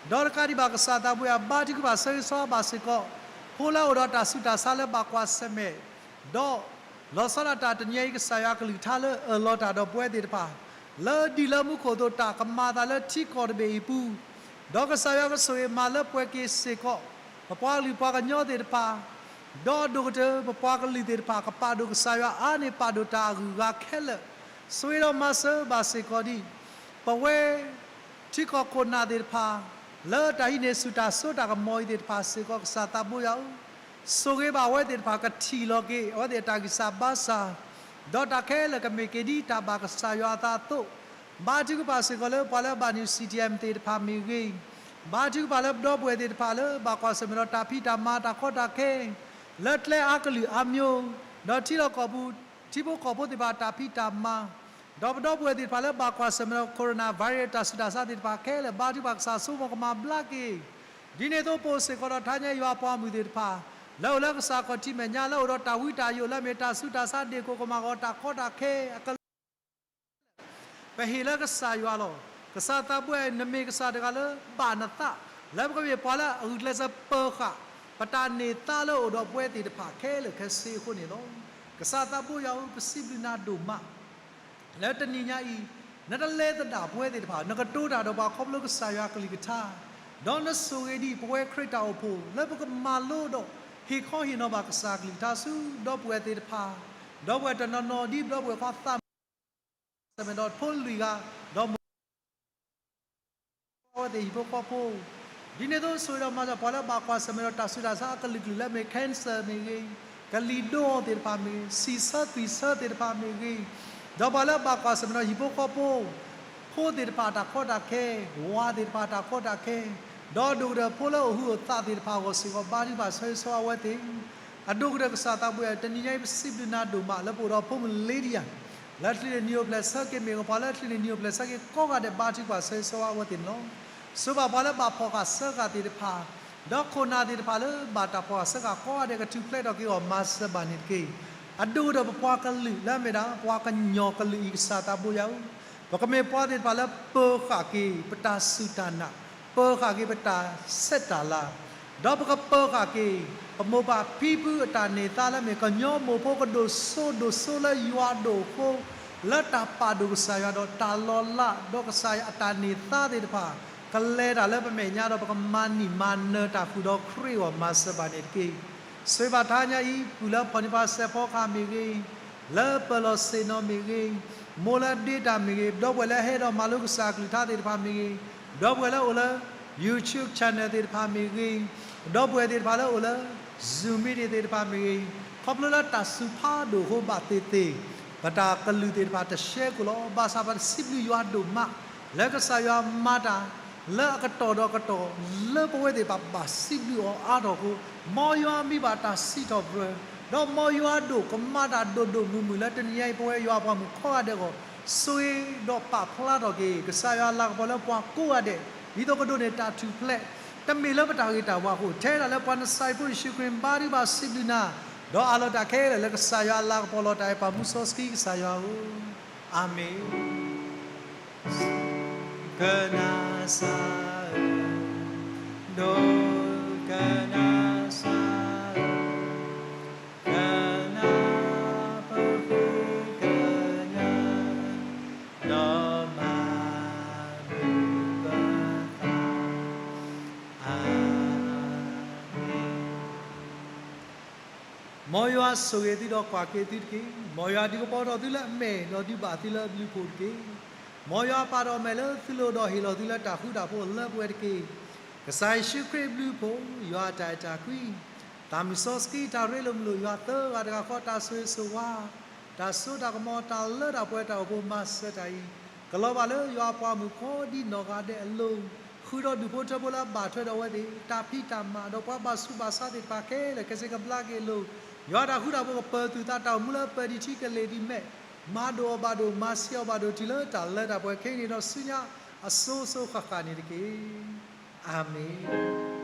ဒီးတကးဒံးဘၣ်ကစၢ်သးဘိယွၤ ဘါထုကဖၣ်ဆၢဂ့ၤဆၢဝါဘၣ်စ့ၢ်ကီး ဖိလၢအအိၣ်ဒီးတၢ်ဆူးတၢ်ဆါလၢဘၣ်ကွၢ်ဆၢၣ်မဲာ်, ဒီးလီၤဆီဒၣ်တၢ်တနံၤအံၤ ကစၢ်ယွၤကလုၢ်ကထါလၢအၢၣ်လီၤတၢ်ဒီးပဝဲသ့ၣ်တဖၣ် လၢဒ်လၢမူခိၣ်အသိး တၢ်ကမၤအသးလၢထံကီၢ်တဘ့ၣ်အံၤအပူၤ, ဒီးကစၢ်ယွၤကဆိၣ်ဂ့ၤမၤလၢပှဲၤက့ၤစ့ၢ်ကီး ပပှၤကလုာ်ပှၤကညီသ့ၣ်တဖၣ်, ဒီးအဒိၣ်ကတၢၢ် ပပှၤကလုာ်သ့ၣ်တဖၣ် ကပာ်ဒိၣ်ကစၢ်ယွၤအါန့ၢ်ပာ်ဒိၣ်တၢ်အဂုၤအဂၤခဲလၢာ်, ဆိၣ်ဂ့ၤဒီးမၤစၢၤဘၣ်စ့ၢ်ကီးဒံး ပဝဲ ထံကီၢ်ခိၣ်နၢ်သ့ၣ်တဖၣ် လၢတၢ်ဟံးန့ၢ်ဆူၣ်တၢ်စိတၢ်ကမီၤအံၤသ့ၣ်တဖၣ်စ့ၢ်ကီး ကစၢ်သးဘိယွၤဧၢ, ဆိၣ်ဂ့ၤဘၣ်အဝဲသ့ၣ်တဖၣ် ကထံၣ်လီၤက့ၤ အဝဲသ့ၣ်အတၢ်ဂံၢ်စၢ်ဘါစၢ်, ဒီးတၢ်ခဲလၢာ်ကမ့ၢ်က့ၤဒ်တၢ်ဘၣ်ကစၢ်ယွၤအသးအသိး, ဘါထုကဖၣ်စ့ၢ်ကီးလၢပှၤလၢအဘၣ်နုာ် C T M သ့ၣ်တဖၣ်မ့ၢ်ဂ့ၤ, ဘါထုကဖၣ်လၢပဒီပုၢ်ဝဲၢ်သ့ၣ်တဖၣ်လၢဘၣ်ကွၢ်ဆၢၣ်မဲာ်ဒီးတၢ်ဖံးတၢ်မၤတၢ်ကီတၢ်ခဲ လၢကျဲအါကလုာ်အါမျိုး, ဒီးထံလီၢ်ကီၢ်ပူၤ ထံဖိကီၢ်ဖိသ့ၣ်တဖၣ်တၢ်ဖံးတၢ်မၤ, ဒီးပဒီပုၢ်ဝဲၢ်သ့ၣ်တဖၣ်လၢဘၣ်ကွၢ်ဆၢၣ်မဲာ်ဒီး coronavirus တၢ်ဆူးတၢ်ဆါသ့ၣ်တဖၣ်ခဲလၢာ် ဘါထုကဖၣ်ကစၢ်ဆိကမိၣ်ကမၤဘျါက့ၤ, ဒ်န့ၣ်အသိးပအိၣ်စ့ၢ်ကီးဒီးထါညါယွၤအပှၤမုၣ်သ့ၣ်တဖၣ် လၢအိၣ်လၢကစၢ်ခီၣ်ထံးမဲာ်ညါ လၢအိၣ်ဒီးတၢ်ဝံတၢ်ယိးလၢအမ့ၢ်တၢ်ဆူးတၢ်ဆါဒ့ၣ်ကိၢ်ကမၣ်ဂီၤတၢ်ကီတၢ်ခဲအကလုာ် ပဟ့ၣ်လၢကစၢ်ယွၤလီၤ. ကစၢ်သးဘိယွၤ နမ့ၢ်ကစၢ်တဂၤလၢဘၣ်နသး လၢပကမ့ၢ်ပှၤလၢအဂုာ်ကျဲးစၢးပၢၤဃာ် ပတၢ်န့ၢ်သါလၢအိၣ်ဒီးပဝဲသ့ၣ်တဖၣ်ခဲလၢာ်ခဲဆ့အဃိန့ၣ်လီၤ. ကစၢ်သးဘိယွၤဧၢ ပစံးဘျုးနၤဒိၣ်မး လၢတနံၤညါအံၤ နတလဲၤသဒၣ်ပဝဲသ့ၣ်တဖၣ် နကတိၤတၢ်ဒီးပှၤခီဖျိကစၢ်ယွၤကလုၢ်ကထါ, ဒီးနဆိၣ်ဂ့ၤဒံးပဝဲခရံာ်တၢ်အိၣ်ဖှိၣ် လၢပကမၤလိဒီး ဟ့ၣ်ခီဟ့ၣ်နီၤဘၣ်ကစၢ်ကလုၢ်ကထါဆူဒီပုၢ်ဝဲၢ်သ့ၣ်တဖၣ်, ဒီပုၢ်ဝဲၢ်တနီၤနီၤဒ်ပဒီပုၢ်ဝဲၢ်ခွါသးမံ ကွၢ်ဆၢၣ်မဲာ်ဒီးဖိလွံၢ်ဂၤ, ဒီးမိၢ် အဝဲသ့ၣ်ဟံၣ်ဖိဃီဖိ, ဒ်န့ၣ်အသိးဆိၣ်ဂ့ၤဒီးမၤစၢၤပှၤလၢဘၣ်ကွၢ်ဆၢၣ်မဲာ်ဒီးတၢ်ဆူးတၢ်ဆါအကလုာ်ကလုာ်လၢအမ့ၢ် cancer မ့ၢ်ဂ့ၤ, ကလံၤဒိသ့ၣ်တဖၣ်မ့ၢ်ဂ့ၤ, ဆံးဆၢသွံၣ်ဆၢသ့ၣ်တဖၣ်မ့ၢ်ဂ့ၤ, ဒီးပှၤလၢဘၣ်ကွၢ်ဆၢၣ်မဲာ်ဒီးဟံၣ်ဖိဃီဖိ ဖိသ့ၣ်တဖၣ်တၢ်ကီတၢ်ခဲ, ဝၤသ့ၣ်တဖၣ်တၢ်ကီတၢ်ခဲ, ဒီးအဒိၣ်ကတၢၢ်ဖိလၢအိၣ်ဟုၣ်အိၣ်သးသ့ၣ်တဖၣ်အဂီၢ်စ့ၢ်ကီး ဘါထုကဖၣ်ဆၢဂ့ၤဆၢဝါအဝဲသ့ၣ် အဒိၣ်ကတၢၢ်ကစၢ်သးဘိယွၤ တနံၤညါအံၤပစံးဘျုးနၤဒိၣ်မး လၢပအိၣ်ဒီးဖိမုၣ်လ့ဒံယၤ လၢချံးန့ၢ်နံၤအိၣ်ဖျဲၣ်ဆၢက့ၤမ့ၢ်ဂ့ၤ ပှၤလၢချံးန့ၢ်နံၤအိၣ်ဖျဲၣ်ဆၢက့ၤကိးဂၤဒဲး ဘါထုကဖၣ်ဆၢဂ့ၤဆၢဝါအဝဲသ့ၣ်န့ၣ်လီၤ. စံးဘၣ်ပှၤလၢဘၣ်ဖီၣ်ဃာ်စၢဃာ်သ့ၣ်တဖၣ်, ဒီးခိၣ်နၢ်သ့ၣ်တဖၣ်လၢဘၣ်တၢ်ဖီၣ်ဃာ်စၢဃာ်ကိးဂၤဒဲး ကထူၣ်ဖျဲးထီၣ်က့ၤအဂီၢ် မၤစၢၤဘၣ်န့ၣ်တက့ၢ်. အဒိၣ်ကတၢၢ်ပပှၤကလုာ်လၢအမ့ၢ်ဒၣ် ပှၤကညီကလုာ်အံၤ ကစၢ်သးဘိယွၤဧၢ, ပကမ့ၢ်ပှၤသ့ၣ်တဖၣ်လၢပၢၤဃာ်က့ၤ ပတၢ်စူၢ်တၢ်နာ်, ပၢၤဃာ်က့ၤပတၢ်ဆဲးတၢ်လၤ, ဒီးပကပၢၤဃာ်က့ၤ ပမိၢ်ပၢ်ဖံဖုအတၢ်န့ၢ်သါလၢအမ့ၢ် ကညီမိၢ်ဖိကဒိၣ်စိဒိၣ်စိလၢယွၤဒိၣ်အဃိ, လၢတၢ်ပာ်ဒိၣ်ကစၢ်ယွၤဒီးတၢ်လီၤလး ဒီးကစၢ်ယွၤအတၢ်န့ၢ်သါသ့ၣ်တဖၣ် ကလဲၤတၢ်လၢပမဲာ်ညါဒီး ပကမၤနံၣ်မၤနၢၤတၢ်ဃုာ်ဒီးခရံာ်အဂီၢ် မၤစၢၤဘၣ်န့ၣ်တက့ၢ်. စံးဘၣ်ထါညါအံၤ ပုၢ်လၢဖီၣ်န့ၢ်ပှၤစဲးဖီကဟၣ်မ့ၢ်ဂ့ၤ, လၢပၢၤလီၢ်ဆ့ၣ်နီၤမ့ၢ်ဂ့ၤ, မိၢ်လၢဒ့တၢ်မ့ၢ်ဂ့ၤ, ဒီပုၢ်ဝဲၢ်လၢဟဲဒီးမၤလိကစၢ်ကလုၢ်ကထါသ့ၣ်တဖၣ်မ့ၢ်ဂ့ၤ, ဒီပုၢ်ဝဲၢ်လၢအိၣ်လၢ YouTube channel သ့ၣ်တဖၣ်မ့ၢ်ဂ့ၤ, ဒီပုၢ်ဝဲၢ်သ့ၣ်တဖၣ်လၢအိၣ်လၢ Zoom meeting သ့ၣ်တဖၣ်မ့ၢ်ဂ့ၤ, ခီဖျိလၢတၢ်စူၤဖးဒိၣ်အဃိ ဘၣ်သ့ၣ်သ့ၣ် ပတၢ်ကလုၢ်သ့ၣ်တဖၣ်တရှဲကိၣ်လီၤ. ဘၣ်ဆၣ်ပစံးဘျုးယွၤဒိၣ်မး လၢကစၢ်ယွၤမၤတၢ် လၢအကတီၢ်ဒီးကတီၢ် လၢပဝဲသ့ၣ်တဖၣ်ဘၣ်စံးဘျုးအီၤအါထီၣ်အဃိ, မ်ယွၤမံဘၣ်တၢ်စံးထီၣ်ပတြၢၤ, ဒီးမ်ယွၤဒိၣ်ကမၤတၢ်ဒိၣ်ဒိၣ်မုၢ်မုၢ်လၢတနံၤညါအံၤ ပဝဲယွၤအပှၤမုၣ်ကိးဂၤဒဲးအဂီၢ်, ဆိၣ်ဂ့ၤဒီးပာ်ဖျါထီၣ်က့ၤ ကစၢ်ယွၤအလၤကပီၤလၢပှၤကိးဂၤဒဲး ဒ်သိးကဒိးန့ၢ်တၢ်ထူၣ်ဖျဲး, တမ့ၢ်လၢပတၢ်ဂ့ၤတၢ်ဝါအဃိ, ထဲဒၣ်လၢပှၤနစၤရ့းဖိယ့ၣ်ၡူးခရံာ် ဘါထုကဖၣ်စံးဘျုးနၤ, ဒီးအးလီၤတၢ်ခဲလၢာ်လၢကစၢ်ယွၤအလၤကပီၤလီၤတၢ်အဲၣ်ပှၤမူစီဆှံကစၢ်ယွၤဧၢ, အၤမ့ၣ်. ကနၣ်စၢ်ဧၢ, ဒိကနၣ်စၢ်ဧၢ, ကနၣ်ပဃုကညး, ဒီးမၤမုာ်ပသး, အၤမ့ၣ်. မ်ယွၤဆိၣ်ဂ့ၤသုဒီးကွၢ်က့ၤသုတက့ၢ်. မ်ယွၤဒုးကပီၤထီၣ်သုလၢအမဲာ် ဒီးဒုးဘၣ်သုလၢအဘျုးအဖှိၣ်တက့ၢ်. မ်ယွၤပာ်ထီၣ်အမဲာ်လၢသုလိၤ ဒီးဟ့ၣ်လီၤသုလၢတၢ်ဃူတၢ်ဖိးအလၢပှဲၤတက့ၢ်. ကစၢ်ယ့ၣ်ၡူးခရံာ်အဘျုးအဖှိၣ်, ယွၤအတၢ်အဲၣ်တၢ်ကွံ, သးမုၢ်စီဆှံတၢ်ရ့လိာ်မုာ်လိာ် ယွၤသၢဂၤတဂၤဃီ တၢ်ဆိၣ်ဂ့ၤဆိၣ်ဝါ, တၢ်စိတၢ်ကမီၤ တၢ်လၢတၢ်ပှဲၤတၢ်အိၣ်ဖှိၣ်မၤစၢၤတၢ်အံၤ, ကလီၤဘၣ်လၢယွၤအပှၤမုၣ်ကိးဒံနီၢ်ဂၤဒဲးအလိၤ, ဃုာ်ဒီးဒူၣ်ဖိထၢဖိလၢအဘၣ်ထွဲဒီးအဝဲသ့ၣ် တၢ်ဖံးတၢ်မၤ ဒီးပှၤဘၣ်ဆူးဘၣ်ဆါသ့ၣ်တဖၣ်ခဲလၢာ်ခဲဆ့ကဘျါက့ၤအလိၤ, ယွၤတၢ်ဃူတၢ်ဖိးကပၢၤသုသး တၢ်အိၣ်မူလၢပၢၤဒံးထံကလ့ၢ်ဒံးမဲာ်, မၤဒိၣ်အီၤဘၣ်ဒိၣ် မၤဆံးအီၤဘၣ်ဒိၣ် တုၤလၢတၢ်လၢတၢ်ပှဲၤခဲအံၤန့ၣ်ဒီးဆူညါအစိၤစိၤဃၣ်ဃၣ်န့ၣ်တက့ၢ်. အၤမ့ၣ်.